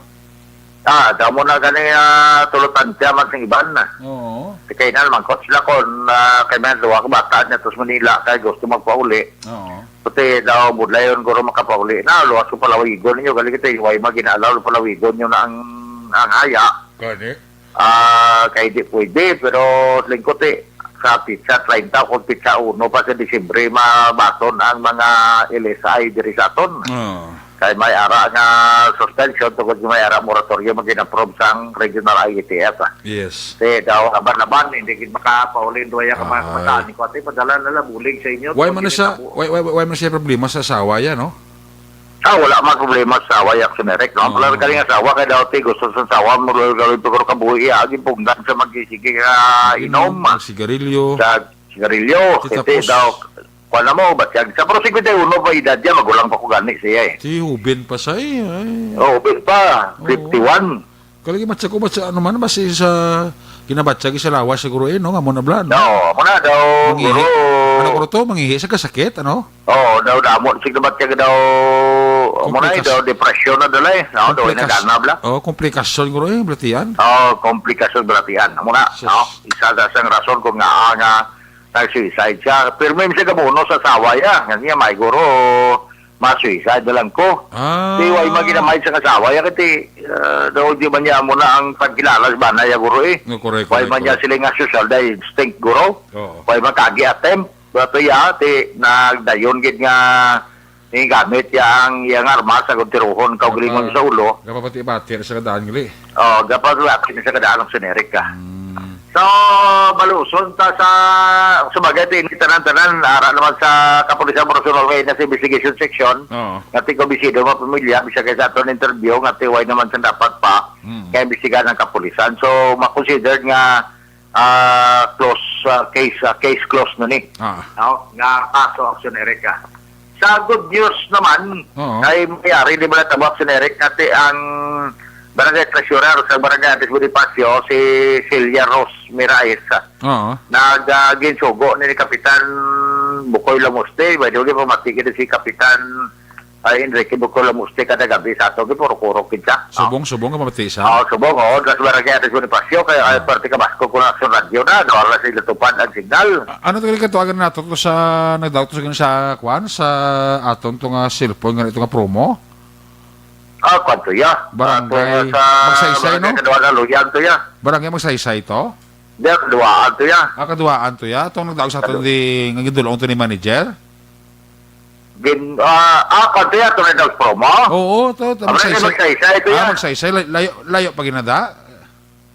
Ah, damo na gani, ah, tulutantya man sing iban. Oo. Ti kay na naman, coach, sila kon, ah, kay may duwa ka bata niya, tapos Manila, kay gusto magpauli. Oo. Pati daw, budlayon, guro, makapauli na, luwas ko palawigon ninyo, galing kita, way man ginaalaw, palawigon nyo na ang, ang haya. Gani. Ah, kay di pwede, pero lingkot eh, sa pitsa treinta o pitsa uno pa sa Disyembre, mabaton ang mga L S I diri sa aton. Oo. Kay may ara nga suspension tungod nga may ara moratorium ang gin-approve sang regional I A T F, ah. Yes. Kaya daw, laban-laban, hindi gid makapauli, duwa ya ka mga Ah. kabataan ni Kuwate, padala na lang bulig sa inyo. Why Tungod man na gid siya, nabo- why, why, why man siya problema sa asawa ya, no? Ah, wala man problema sa asawa ya, Action Eric, no? Ang Ah. pala kaning asawa, kay daw, ti, gusto sa asawa, mo, gawin pa ko kabuhi, ah, gipungdan sa magsisigi ka Yun, inom. Ang sigarilyo. Sa sigarilyo, Ti, kasi tapos daw, kuwan na mo, batyag sa, pero cincuenta y uno pa edad niya, magulang pa ko gani siya eh. Si Hubin pa siya eh, ay. Oh, Hubin pa, Oo. fifty-one. Kalagi matsa ko, matsa, ano man, basi sa ginabatsa, sa lawas siguro eh, no? Nga mo na bla, no? Oo, amo na daw, Mangihi. Guro. Ano ko to? Mangihi sa kasakit, ano? Oo, daw, damo, sige, ba't ka daw, amo na eh, Komplikas-, daw, depresyon na dala eh. No, daw, komplikas-, nagana bla. Oh, komplikasyon, guro eh, balatian. Oo, komplikasyon, balatian. Amo na, Sus. no? Isa sa sang rason kung nga, ah, nga, nag-suicide siya. Pero may siya gabuno sa asawa ya. Nga niya, may guro, ma-suicide na lang ko. Ah. Di, way man ginamay sa asawa ya, kasi, ah, daw di man niya mo na ang pagkilala sa bana ya, guro eh. No, correct, Way correct, man niya correct. sila nga social, dahil instinct, guro. Oo. Way man kagi attempt. Pero to ya, ti, nagdayon gid nga Ni gamit ya ang iyang armas, agod tiruhon kaugalingon sa ulo. Gapabati-bati na sa kadaan gali. Oh, gapabati na sa kadaan ang Sir Eric, ah. Mm. So, maluson ta sa, sa bagay, ti, ini tanan-tanan, ara naman sa Kapulisan Provincial nga sa investigation section, Oo. nga ti kumbinsido mga pamilya, bisag kay sa aton interview, nga ti way naman sa dapat pa, Mm. kay imbestigahan ang kapulisan. So, makonsider nga ah, close, ah, case, ah, case closed na ni. Ah. No? Nga kaso ang Sir Eric, ah. Sa good news naman, Oo. ay mayari di ba natabo ang Sir Eric, kati ang barangay treasurer sa barangay Andres Bonifacio, si Celia Rose Miraes, ah, Oo. nag, ah, ginsugo ni Kapitan Bukoy Lamuste. By the way, pamati kita si Kapitan, ah, Enrique Bukoy Lamuste kada gabi sa ato, gipuro-kuro kita. Subong, subong ka pamati sa? Oh, subong, oh, das barangay Andres Bonifacio, kaya, ah, parte ka Basco ko na sa radyo na, no, wala sa ilatupad ang signal. A-, ano to, katuagan nato to sa, nagdaw to sa, sa, kwan, sa aton to nga cellphone, nga ito nga promo? Ah, kwan to, ya. Barangay Ah, to, ya, sa Magsaysay, barangay no? Kaduha na Luyag to, ya. Barangay Magsaysay to? Di, Kaduhaan to, ya. Ah, Kaduhaan to, ya. Itong nagdaw sa aton Kadu- di, nga gidulong to ni manager? Gin-, ah, ah, kwan to, ya, to na daw promo? Oo, to, to, Ah, barangay Magsaysay. Magsaysay to, Ah, ya. Magsaysay. Lay-, layo, layo pa ginada?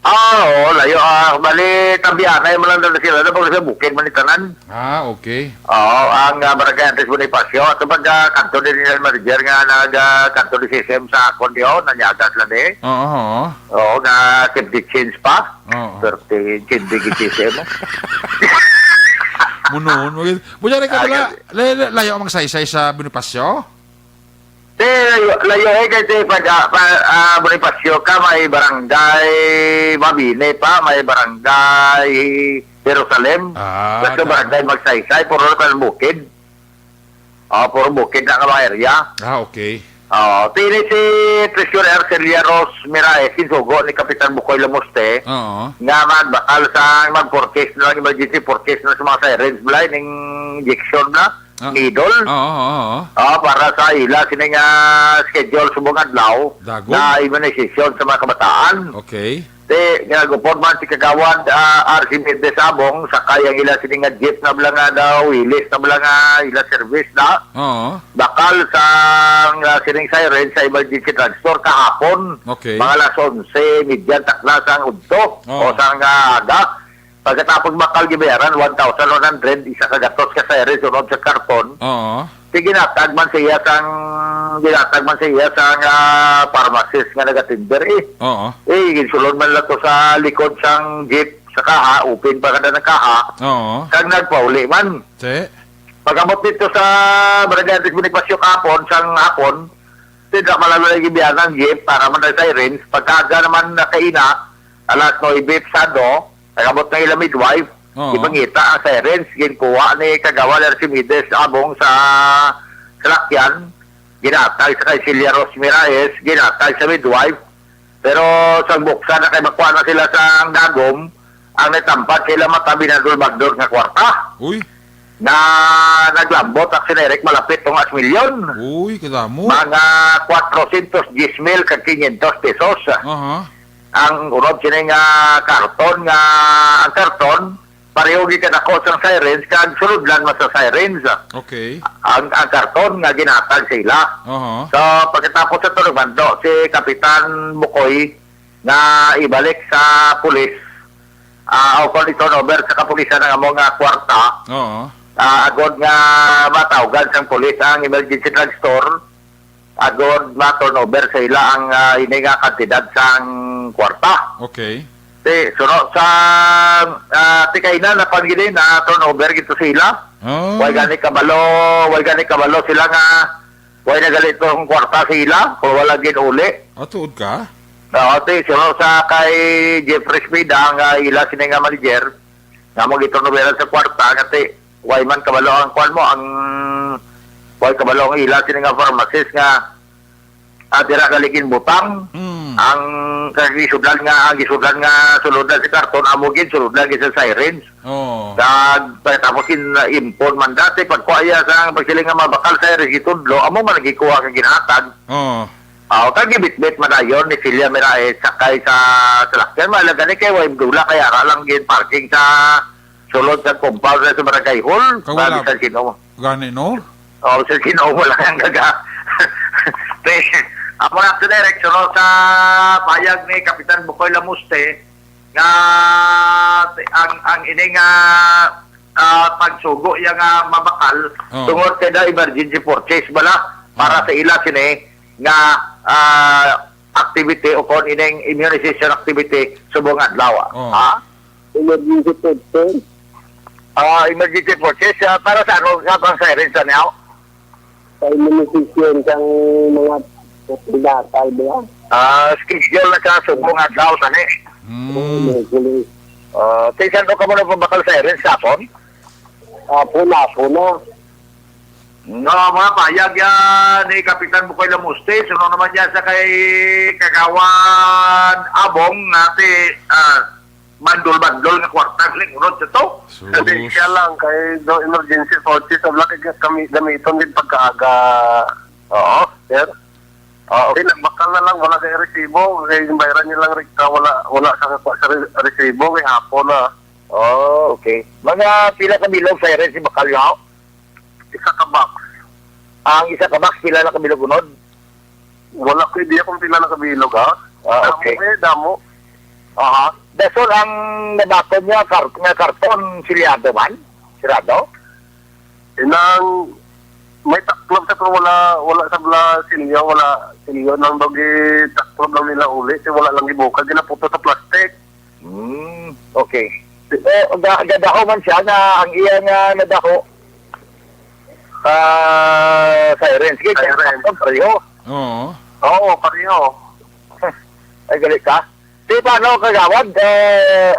Ah, oo, layo. Ah, bali, tabianay mo lang na sila. Ano ba sa bukid man itanan? Ah, okay. Oo, ang, ah, barangay Andres Bonifacio. At pag, ah, kanto din nila manager nga nag, ah, kanto ni C S M sa akon di, oh, nanyagas lang eh. Oo, oo. Oo, nga fifty change pa. Oo. Thirty, change di C S M. Munuon mo gid. Buya rin ka Ah, pala, kasi lay-, lay-, layo ang Magsaysay sa Bonifacio? Te, layo, layo eh, kay te, pag, ah, pa, ah, Bonifacio ka, may barangay Mabini pa, may barangay Jerusalem. Ah, Tapos yung tama. barangay Magsaysay, puro na ka ng bukid. Ah, puro bukid na nga mga area. Ah, okay. Ah, pili si Treasurer Celia Rose Miraes, ginsugo ni Kapitan Bukoy Lamuste, Oo. nga magbakal sa mag-forecast na lang, emergency forecast na sa mga sirens, balay, ning injection na, Ah. needle. Oo, oo, oo. Ah, para sa ila, sini nga schedule subong adlaw Dagom. na immunization sa mga kabataan. Okay. Ti, nga gupod man si Kagawad, ah, Archimedes Abong, sakay ang ila sini nga jeep na bala nga daw, ilis na bala nga ila service na. Oo. Bakal sang, ah, sining siren sa emergency drugstore kahapon. Okay. Mga alas onse, media takna sang udto Oo. o sang, ah, aga. Pagkatapos bakal gibayaran, one thousand one hundred, isa ka gatos ka siren, sunod sa karton. Oo. Ti ginatag man siya sang, ginatag man siya sang, ah, pharmacist nga nagatender, eh. Oo. Eh, ginsulod man lang to sa likod sang jeep, sa kaha, open pa kada ng kaha. Oo. Kag nagpauli man. Te? Pag-abot dito sa Barangay Andres Bonifacio kahapon, sang hapon, ti da malalo na gibiyanan ang jeep para man ang sirens. Pagkaaga naman na kaina, alas nuebe pasado, nag-abot na ila midwife, Oo. gipangita ang sirens, ginkuha ni Kagawad Archimedes Abong sa salakyan, ginatag sa kay Celia Rose Miraes, ginatag sa midwife. Pero sang buksan na kay makuha na sila sa dagom, ang natampad sila mata binadol-bagdol nga kwarta. Uy. Na naglambot ang sinerek malapit tong as milyon. Uy, kadamo. Mga kwatrocientos diyes mil kag quinientos pesos. Aha. Ang unod sini nga karton nga, ang karton, pareho gid kadako sang sirens, kag sulodlan man sa sirens. Okay. Ang, ang karton nga ginatag sa ila. Aha. So, pagkatapos sa turmando, si Kapitan Bukoy nga ibalik sa pulis, ah, o kung i-turnover sa kapulisan ang amo nga kwarta, Oo. ah, agod nga matawgan sang pulis ang emergency drugstore, agod ma-turnover sa ila ang, ah, ini nga kantidad sang kwarta. Okay. Ti, suno sa, ah, ti kaina na pangili na turnover gito sa ila. Oh. Way gani kabalo, way gani kabalo sila nga way na gali tong kwarta sa ila, kung wala gid uli. Ah, tuod ka? Oo, ti, suno sa kay Jeffrey Espida, ang, ah, ila sini nga manager, nga mo giturnoveran sa kwarta, nga ti, way man kabalo ang kwan mo, ang, way kabalo ang ila sini nga pharmacist nga, ah, dira gali ginbutang. Mm. Ang, kag gisudlan nga, ang gisudlan nga sulod na si karton, amo gid, sulod na gid sa sirens. Oo. Kag, tapos in, impon man dati, pagkuha iya sa, pagsiling nga mabakal sirens, gitudlo, amo man nagikuha kag ginhatag. Oo. Ah, kag gibitbit man dayon ni Celia Mirae, sakay sa salakyan, malaga ni kay way dula, kay ara lang gin parking sa sulod sa compound sa barangay hall. Kag wala. Bisan sino. Gani, no? Oh, Sir Ginoo, wala kang gaga. Te, amo na, Sir Eric, suno sa payag ni Kapitan Bukoy Lamuste nga te-, ang, ang ini nga, ah, pagsugo iya nga mabakal, Oh. tungod kay daw emergency purchase bala para Oh. sa ila sini nga, ah, activity o kon ining immunization activity subong adlaw. Oh. Ha? Emergency purchase? Ah, emergency purchase, ah, para sa ano, sa pang siren sa niyaw? Sa immunization sang mga prenatal ba? Ah, schedule na sa subong adlaw tani. Hmm. Merkulis. Ah, kay saan ka mo nagpabakal siren sa hapon? Hapon, hapon na. No, mga payag yan ni Kapitan Bukoy Lamuste. Suno naman niya sa kay Kagawan Abong nga ti, ah, bandol-bandol nga kwarta, ling, unod sa to. Sus. Sabi siya lang, kay do emergency coaches, ang laki kami gamiton din pagkaaga. Oo. Sir? Oo. Kay nagbakal na lang, wala kay resibo. Kay bayran niya lang, Rika, wala, wala sa, sa re-, resibo, kay hapon na. Oh, okay. Mga pila ka bilog siren si bakal niyo? Isa ka box. Ang isa ka box, pila na ka bilog unod? Wala ko idea kung pila na ka bilog, ha? Ah, okay. Damo, eh, damo. Aha. Dasol ang nabakod niya, kar-, nga karton, silyado man? Sirado? Inang may taklob sa, pero wala, wala sa bla silyo, wala silyo nang daw gitaklob lang nila uli, si wala lang gibukag, ginaputo sa plastic. Hmm, okay. So, ga-, gadaho man siya nga ang iya nga nadaho, ah, siren. Sige, siren. Pareho. Oo. Oo, pareho. Ay, gali ka. Di ba, no, kagawad? Eh,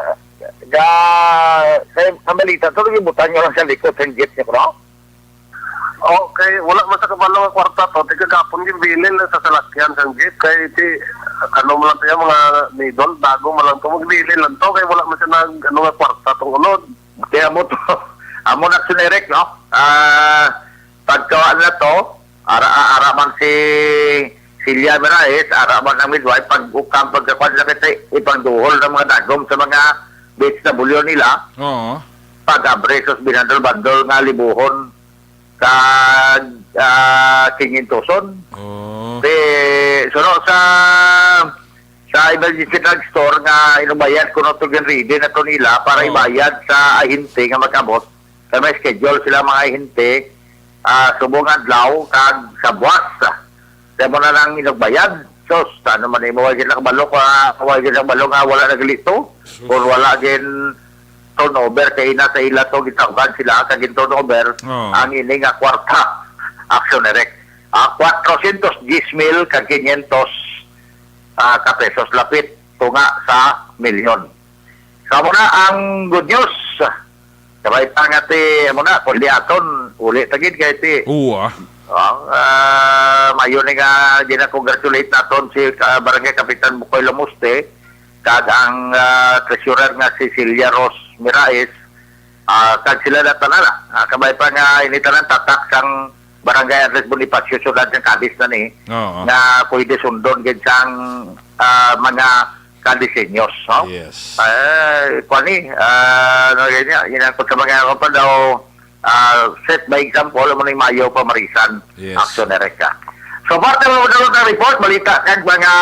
ga-, kay, ang balita to, gibutang niyo lang sa likod sa jeep niyo, no? Okay, wala man sa kabalo nga kwarta to. Di kagapon, ginbilin lang sa salakyan sang jeep. Kay ti, ano man lang to, yung mga middle, bago man lang to. Magbilin lang to. Kay wala man siya nag, ano nga kwarta tong unod. Kaya mo to, amo na si Eric, no? Ah, pagkawa na to, ara, ara man si Celia Miraes, ara man ang midwife, pag ukang pagkakuan na kita, ipangduhol ng mga dagom sa mga B H W nila. Oo. Pag-abre sus binandol-bandol nga libuhon kag, ah, kinyentoson. Oh. Di, suno sa, sa emergency drugstore nga inubayan ko na to, ginready na to nila para Oh. ibayad sa ahente nga mag-abot. Kay may schedule sila mga ahente, ah, subong adlaw kag sa buwas. Kaya mo na lang inugbayad. Sus, ano man imo, way gid nakabalo ka, way gid nakabalo nga wala naglito. Sus. Kung wala gin turnover, kay ina sa ila to, gitawgan sila, kag gin turnover, Oo. ang ini nga kwarta, Action Direct. Ah, kwatrocientos diyes mil kag quinientos, ah, ka pesos, lapit tunga sa milyon. So, amo na ang good news. Kabay pa nga ti, amo na, kundi aton, uli ta gid kay ti. Oo, ah. Ah, ah, mayo ni nga gina-congratulate naton si, ah, Barangay Kapitan Bukoy Lamuste, kag ang, ah, treasurer nga si Celia Rose Miraes, ah, kag sila na tanan, ah. Ah, kabay pa nga ini tanan tatak sang Barangay Andres Bonifacio, Siyudad sang Cadiz na ni, Oo. nga pwede sundon gid sang, ah, mga Cadizeños, no? Yes. Eh, kuwan ni, ah, ano gid niya, ginangkot sa mga, ano pa daw, ah, set by example, amo ni mayo pamarisan, Yes. Action Direct ka. So, parte mo daw ng report, balita, kag mga,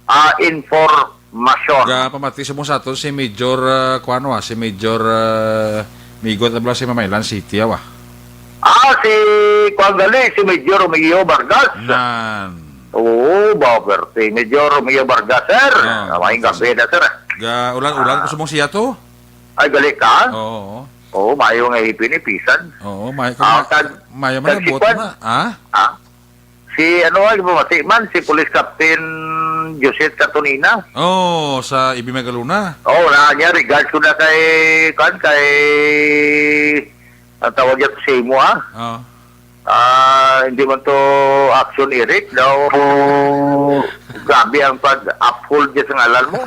ah, informasyon. Ga pamati sa mo sa aton si Major, ah, kuwan, ah, si Major, ah, Migo, tabla si Mamaylan City, awa. Ah, si, kuwan gali, si Major Romeo Vargas. Nan. Oo, ba, perte. Major Romeo Vargas, sir. Ah, Ah, maayong gabi na, sir. Ga ulan-ulan Ah. ko sumong siya to? Ay, gali ka? Oo. Oo, mayo nga ipinipisan. Oo, mayo ka Ah, ma-, kag-, mayo man kag ang si buot Kwan? na. Ah? Ah? Si, ano, ay, bumati man, si Police Captain Joseph Catonina. Oo, sa Ibi Magaluna. Oo, na niya, regards ko na kay, kan, kay, ang tawag niya to sa imo, ha? Oo. Ah, hindi man to action, Eric, daw, grabe ang pag-uphold niya sa ngalan mo.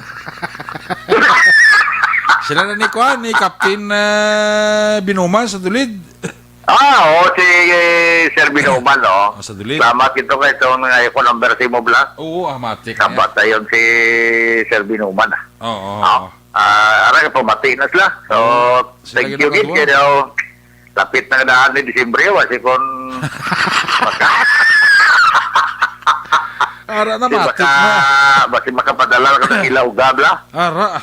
Sila na ni Kwan, ni Captain, ah, Binuman sa Dulid. Ah, oo, si, eh, Sir Binuman, no? Oh, sa Dulid. Salamat ito kay itong nga ako number si mo, bla. Oo, ah, matik niya. Kabat na yun si Sir Binuman, ah. Oo, oo, Ah, oo. ah, ara, pamati na sila. So, Oo, sila thank you, gid, gid, kayo. Lapit na daan ni Disyembre, wa si kon Ara na, Di matik baka, na. Basi makapadala ka ng ilaw gabla. Ara.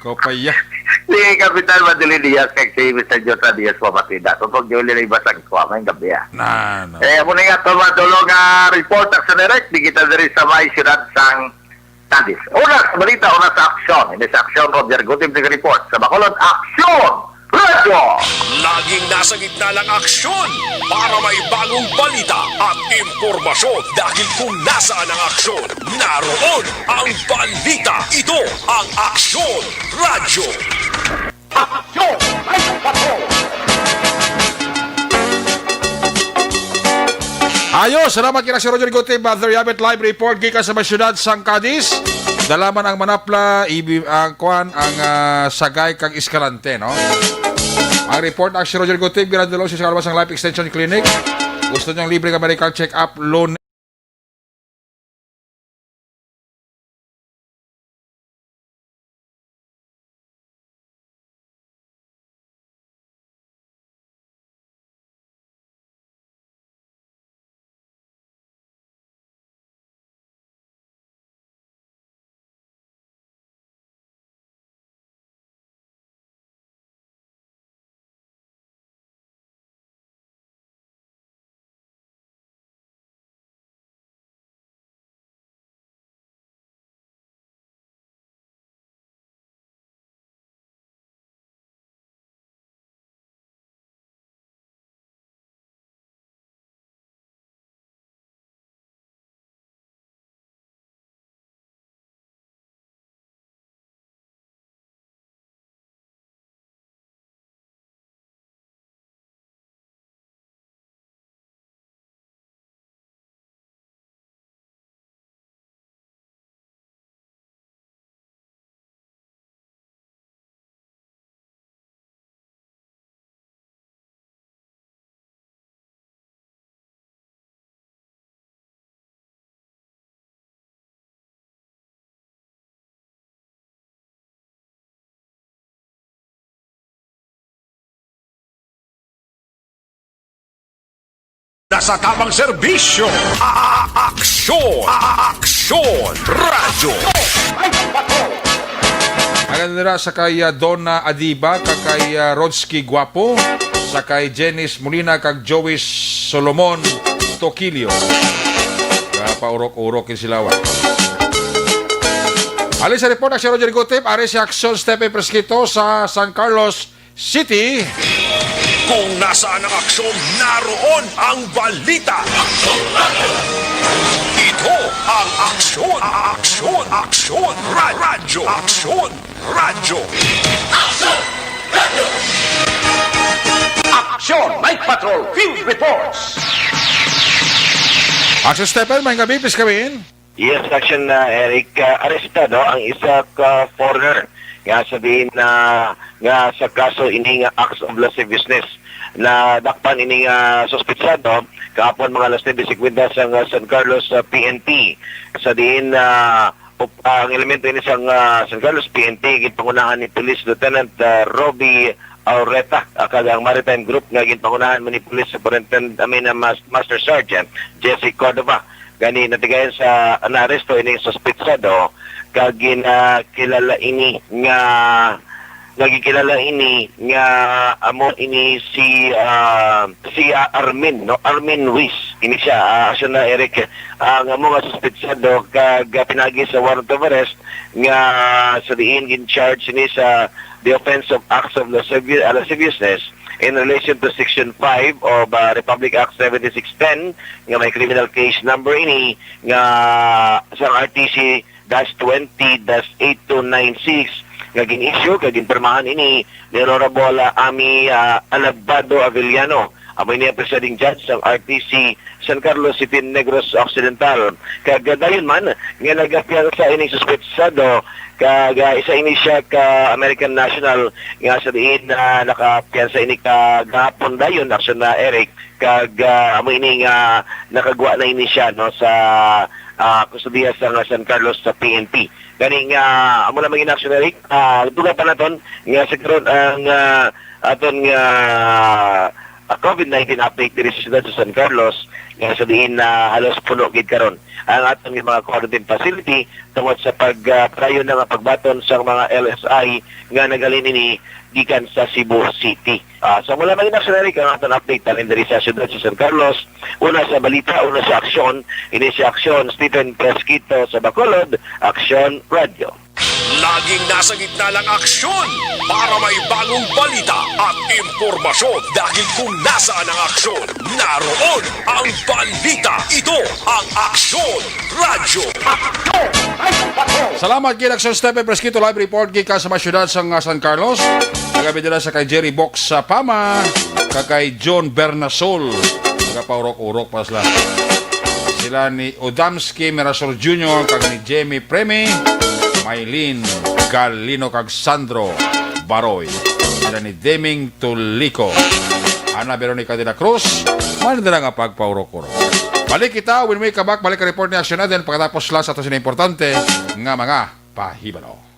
Kopaya. Si Kapitan Madeline Diaz kag si Mister Jota Diaz pamatida. Kung pag-, Julie na iba sa kuha, may gabi, ah. Na, na. Eh, amo na nga to, madulong nga report, Action Direct, di kita diri sa may siyudad sang Cadiz. Una sa balita, una sa aksyon. Ini sa aksyon, Roger Gutib, nag-report. Sa Bacolod, aksyon! Radyo! Laging nasa gitna ng aksyon para may bagong balita at impormasyon. Dahil kung nasaan ang aksyon, naroon ang balita. Ito ang Aksyon Radyo. Aksyon! Ay, patrol! Ayo, salamat kina si Roger Gutib, Mother Yabet, live report gikan sa may siyudad sang Cadiz. Dala man ang manapla, ibi-, ang kuan, ang, ah, sagay kag Escalante, no? Ang report na si Roger Gutib, ginadala sa Kalabasang Life Extension Clinic. Gusto niyang libre nga medical check-up, loan Nasa tamang serbisyo. A-, a-, aksyon. A-, a-, aksyon. Radyo. Ang nira sa kay, ah, Donna Adiba, kag kay, ah, Rodsky Guapo, sa kay Janice Molina, kag Joey Solomon Tokilio. Kapaurok-urok yun sila, wa. Alis sa report, si Roger Gutip, ari si Aksyon Stephen Fresquito sa San Carlos City. Kung nasaan ang aksyon, naroon ang balita. Ito ang Aksyon, Aksyon, Aksyon, Ra-, Radyo, Aksyon, Radyo. Aksyon! Night Patrol Field Reports! Aksyon Stephen, may gabi, please come in. Yes, Action, uh, Eric, uh, arestado ang isa ka foreigner nga sa diin na nga sa kaso ini nga acts of lasciviousness. Nadakpan ini nga suspetsado kahapon mga alas nuebe cincuenta sa nga San Carlos, uh, P N P. Sa diin, uh, op-, uh, ang elemento ini sa nga San Carlos P N P ginpangunahan ni Police Lieutenant, uh, Robbie Aureta, uh, kag ang maritime group nga ginpangunahan man ni Police Superintendent, I mean, uh, Mas-, Master Sergeant Jesse Cordova. Gani natigayon sa naaresto ining suspetsado kag ginakilala ini nga, nga gikilala ini nga amo ini si, ah, si, ah, Armin, no? Armin Ruiz. Ini siya, ah, Action na Eric, ang amo nga suspetsado kag, ah, pinagi sa warrant of arrest nga sa diin gin-charge ini sa the offense of acts of lascivi-, ah, lasciviousness in relation to Section five of, ah, Republic Act seventy-six ten, nga may criminal case number ini nga sa R T C dash twenty dash eight two nine six, nga gin-issue kag ginpirmahan ini ni Honorable, ah, Ami, ah, Alabado Avellano. Amo ini ang presiding judge sang R T C San Carlos City, Negros Occidental. Kag dayon man nga nagapiyansa ining suspetsado, kag, ah, isa ini siya ka American national nga sa diin, ah, nakapiyansa ini kagahapon dayon, Action na Eric, kag, ah, amo ini nga nakagwa na ini siya, no, sa, ah, kustodiya sa nga San Carlos sa P N P. Gani nga amo na maging Action na Eric, ah, dugang pa naton nga sa karon ang, ah, Aton nga, ah, COVID nineteen update diri sa siyudad sa San Carlos, nga sa diin na halos puno gid karon ang aton nga mga quarantine facility tungod sa pag, ah, padayon na nga pagbaton sa mga L S I nga naghalin ini gikan sa Cebu City. Ah, so, mula mga aksyon, Eric, ang aton update halin diri sa siyudad sa San Carlos. Una sa balita, una sa aksyon, ini si Aksyon Stephen Fresquito sa Bacolod, Aksyon Radio. Laging nasa gitna ng aksyon para may bagong balita at impormasyon, dahil kung nasaan ang aksyon, naroon ang balita. Ito ang Aksyon Radyo. Salamat kay Aksyon Stephen Fresquito, live report gikan sa mga syudad sa nga San Carlos. Nagabi dira sa kay Jerry Box sa Pama, kag kay John Bernasol. Nagapaurok-urok pa sila. Sila ni Odamski Mirasol Junior kag ni Jamie Premi, Maylin Galino kag Sandro Baroy. Sila ni Deming Tulico, Ana Veronica de la Cruz, man nila nga pagpaurok-urok. Balik kita, when we come back, balik ang report ni Aksyon Natin pagkatapos lang sa ato sini importante nga mga pahibalo.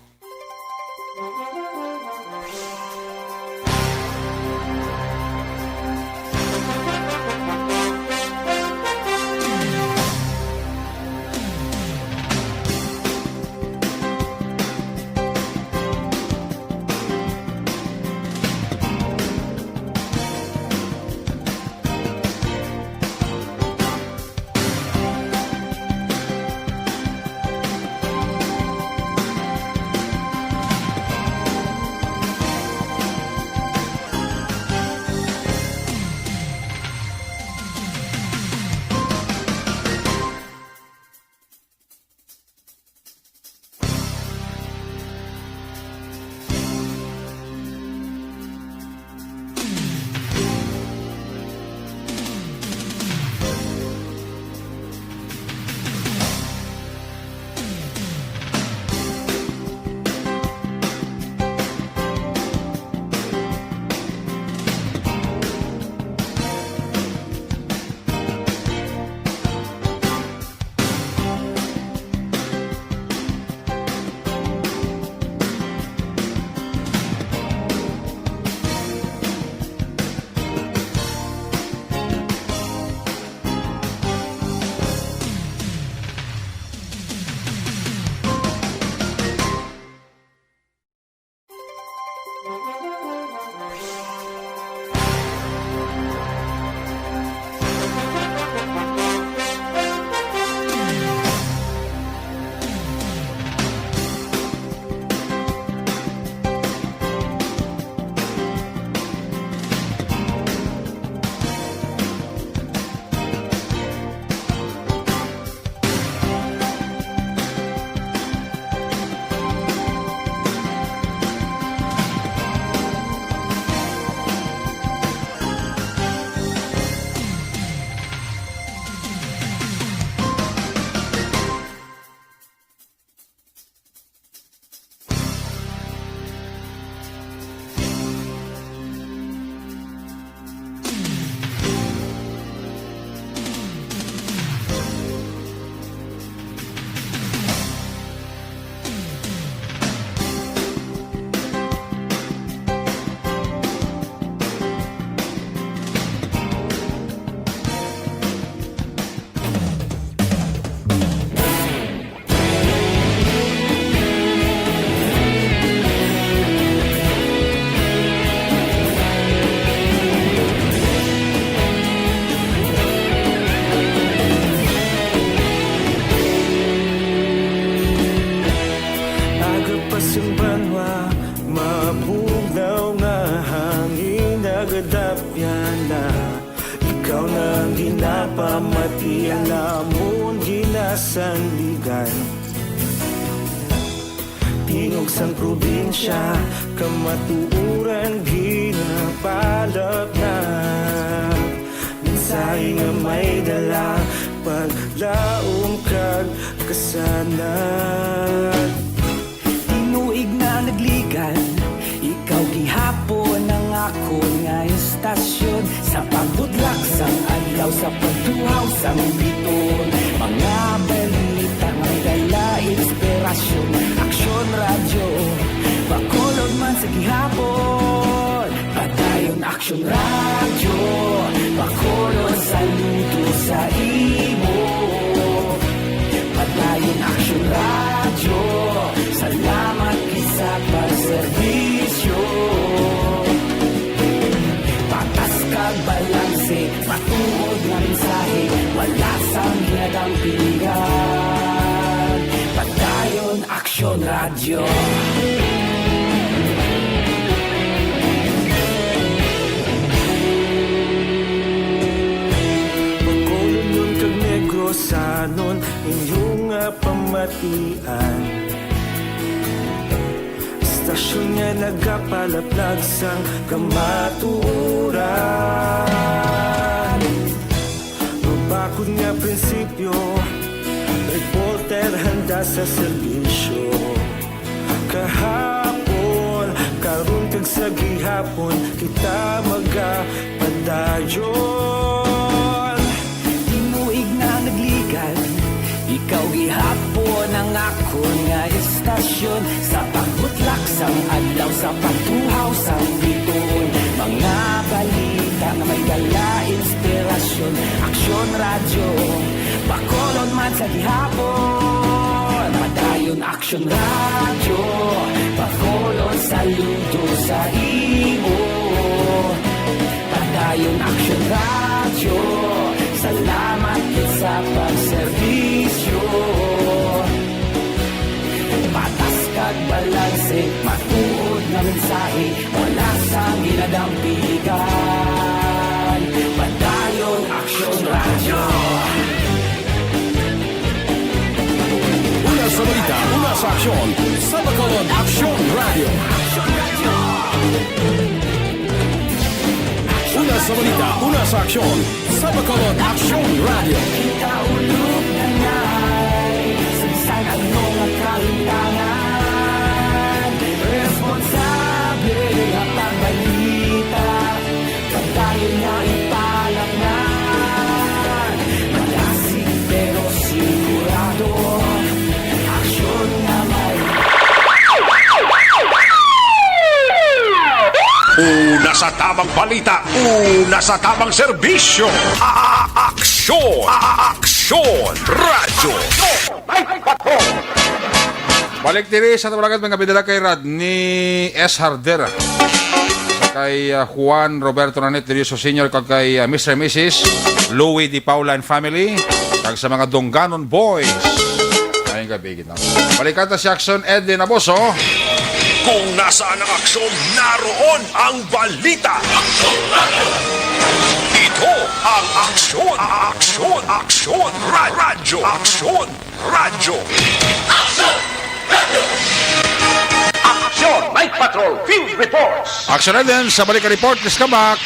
Aga pa sing banwa, mabugnaw nga hangin, nagadapyan na. Ikaw na ang ginapamati, ang amon ginasandigan. Tingog sang probinsya, kamatuoran ginapalat na. Mensahe nga may dala, paglaom kag kasanag. Tinuig na nagligan, ikaw gihapon ang akon nga istasyon. Sa pagbutlak sang adlaw, sa pagtuhaw sang biton, mga balita may dala inspirasyon. Aksyon Radyo, Bacolod man sa gihapon. Radyo, pakulon saludo sa imo. Padayon Aksyon Radyo, salamat gid sa pagserbisyo. Patas kag balanse, matuod nga mensahe, wala sang ginadampigan. Padayon Aksyon Radyo. Bacolodnon kag Negrosanon, inyo nga pamatian. Istasyon nga nagapalaplag sang kamatuoran. Mabakod nga prinsipyo, reporter handa sa serbisyo. Kahapon, karon kag sa gihapon, kita magapadayon. Tinuig na nagligad, ikaw gihapon ang akon nga istasyon. Sa pagbutlak sang adlaw, sa pagtuhaw sang bituon, mga balita nga may dala inspirasyon. Aksyon Radyo, Bacolod man sa gihapon. Padayon Aksyon Radyo, pakulon saludo sa imo. Padayon Aksyon Radyo, salamat gid sa pagserbisyo. Patas kag balanse, matuod nga mensahe, wala sang ginadampigan. Padayon Aksyon Radyo. Una sa balita, una sa aksyon, sa Bacolod Aksyon Radyo. Una sa balita, una sa aksyon, sa Bacolod Aksyon Radyo. Kita ulog na ngay, sa bisan ano nga kalintangan, responsable nga pagbalita. Padayon nga ipalapnan, malasig pero sigurado. Aksyon nga may Una sa tamang balita, una sa tamang serbisyo. A-, a-, aksyon, a-, a-, aksyon, radyo. Balik diri sa Tabangat, mga bidala kay Rodney S. Hardera, kay, ah, Juan Roberto Nanit Dioso Senior, kag kay, ah, Mister and Missus Louie Di Paula and family, kag sa mga Dongganon Boys. Ayong gabi, gid, no? Balikan ta si Aksyon Edwin Aboso. Kung nasaan ang aksyon, naroon ang balita. Ito ang Aksyon, Aksyon, Aksyon, Ra-, Radyo, Aksyon. Radyo. Aksyon Night Patrol Field Reports. Aksyon Edwin, sa balik report, please come back.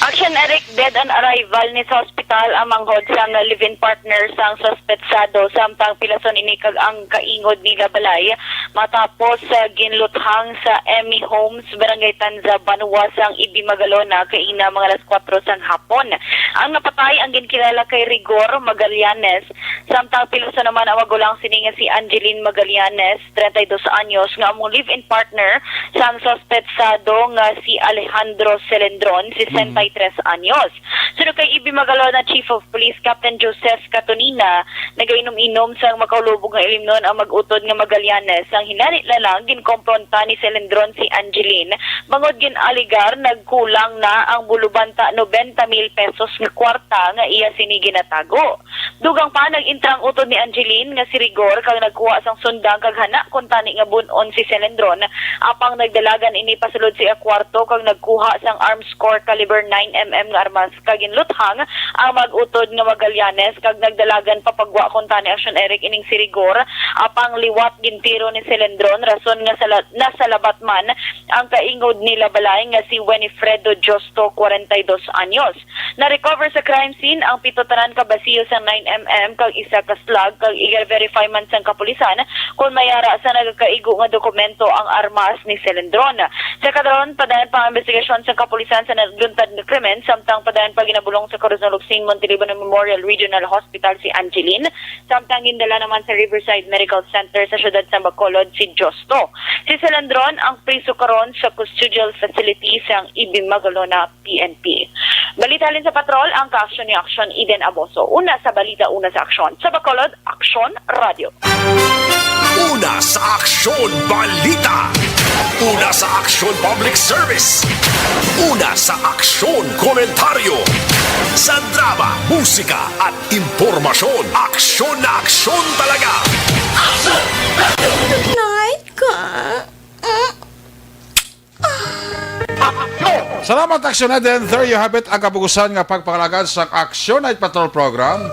Aksyon Eric, dead on arrival ni sa hospital ang manghod sang live-in partner sang suspetsado, samtang pilason ini kag ang kaingod nila balay matapos, ah, ginluthang sa Emmy Homes, Barangay Tanza, Banwa sang Ibbi Magalona, kaina mga alas kuwatro sang hapon. Ang napatay ang ginkilala kay Rigor Magallanes, samtang pilason naman ang magulang sini nga si Angeline Magallanes, treinta y dos anyos, nga amo live-in partner sang suspetsado nga si Alejandro Celendron, sesenta y tres anyos. Suno kay Ibbi Magalona Chief of Police Captain Joseph Catonina, nagainom-inom sang makaulubog nga ilimnon ang mag-utod nga Magallanes. Sang hinani na lang, ginkompronta ni Celendron si Angeline bangod gin-alegar nagkulang na ang bulubanta nobenta mil pesos nga kwarta nga iya sini ginatago. Dugang pa, nag-intra ang utod ni Angeline nga si Rigor kag nagkuha sang sundang kag hana kuntani nga bun-on si Celendron. Apang nagdalagan ini pasulod sa iya kwarto kag nagkuha sang arms core caliber nine M M nga armas kag ginluthang ang mag-utod nga Magallanes kag nagdalagan pa pagwa kuntani, Aksyon Eric, ining si Rigor. Apang liwat gintiro ni Celendron, rason nga sala-, nasalabat man ang kaingod nila balay nga si Winifredo Justo, kwarenta y dos anyos. Na-recover sa crime scene ang pito tanan ka basiyo sang nine M M kag isa ka slug, kag i-verify man sang kapulisan kon may ara sa nagakaigo nga dokumento ang armas ni Celendron. Sa kadaron, padayon pa ang investigasyon sang kapulisan sa nagluntad nga krimen, samtang padayon pa ginabulong sa Corazon Locsin Montiliban Memorial Regional Hospital si Angeline, samtang gindala naman sa Riverside Medical Center sa siyudad sa Bacolod. si Justo. Si Celandron ang priso karon sa custodial facility sang E B Magalona P N P. Balita halin sa patrol, ang kaaksyon ni Aksyon Eden Aboso. Una sa balita, una sa aksyon. Sa Bacolod, Aksyon Radio. Una sa aksyon, balita. Una sa aksyon, public service. Una sa aksyon, komentaryo. Sa drama, musika, at impormasyon, aksyon na aksyon talaga. Night ka. Salamat, Aksyon Eden. There you have it, ang kabugusan nga pagpangalagad sa Aksyon Night Patrol Program.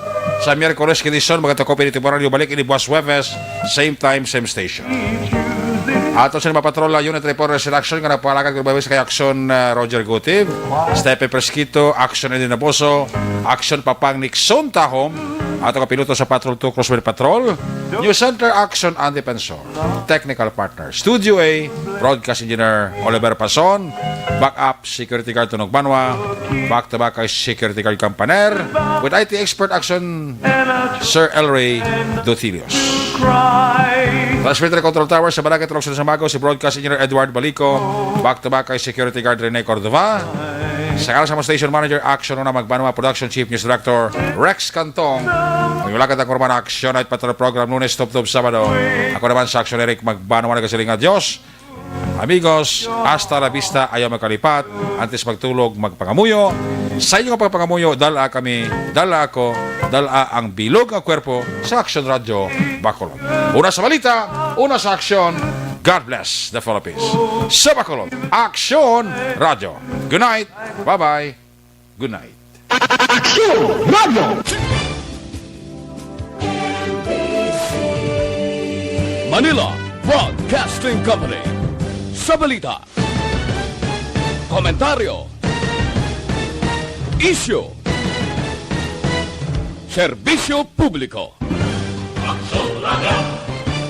Sa Miyerkules nga edisyon, magkatago pa ini temporaryo. Balik ini buwas Huwebes, same time, same station. Ato sa mga patrol, unit reporters in action nga nagpangalagad kay Aksyon, uh, Roger Gutiv, Stephen Presquito, Aksyon Eden Aboso, Aksyon Papang Nixon Tahom, ato kapiloto sa Patrol two, Crosswind Patrol, News Center, Aksyon Andy Penso. Technical partner, Studio A, Broadcast Engineer Oliver Pason, backup security guard Tunog Banwa, back to back kay security guard Kampaner, with I T expert action Sir Elray Dotilios. Transmitter Control Tower sa Barangay Tulog sa Mago, si Broadcast Engineer Edward Balico, back to back kay security guard Rene Cordova. Sa ngalan sa mga station manager, Action Una Magbanwa, Production Chief, News Director Rex Cantong. Ang iwalakat ang kurban Action Night Patrol Program, Lunes, Tubtob, Sabado. Ako naman sa Action Eric Magbanwa, nagasiling nga, Dios, amigos, hasta la vista, ayaw magkalipat. Antes magtulog, magpangamuyo. Sa inyo nga pagpangamuyo, dala kami, dala ako, dala ang bilog nga kwerpo sa Action Radio Bacolod. Una sa balita, una sa aksyon. God bless the Philippines. Sa Bacolod, Action Radio. Good night. Bye-bye. Good night. Aksyon Radio. Manila Broadcasting Company. Sa balita, komentaryo, isyu, serbisyo publiko. Aksyon Radio.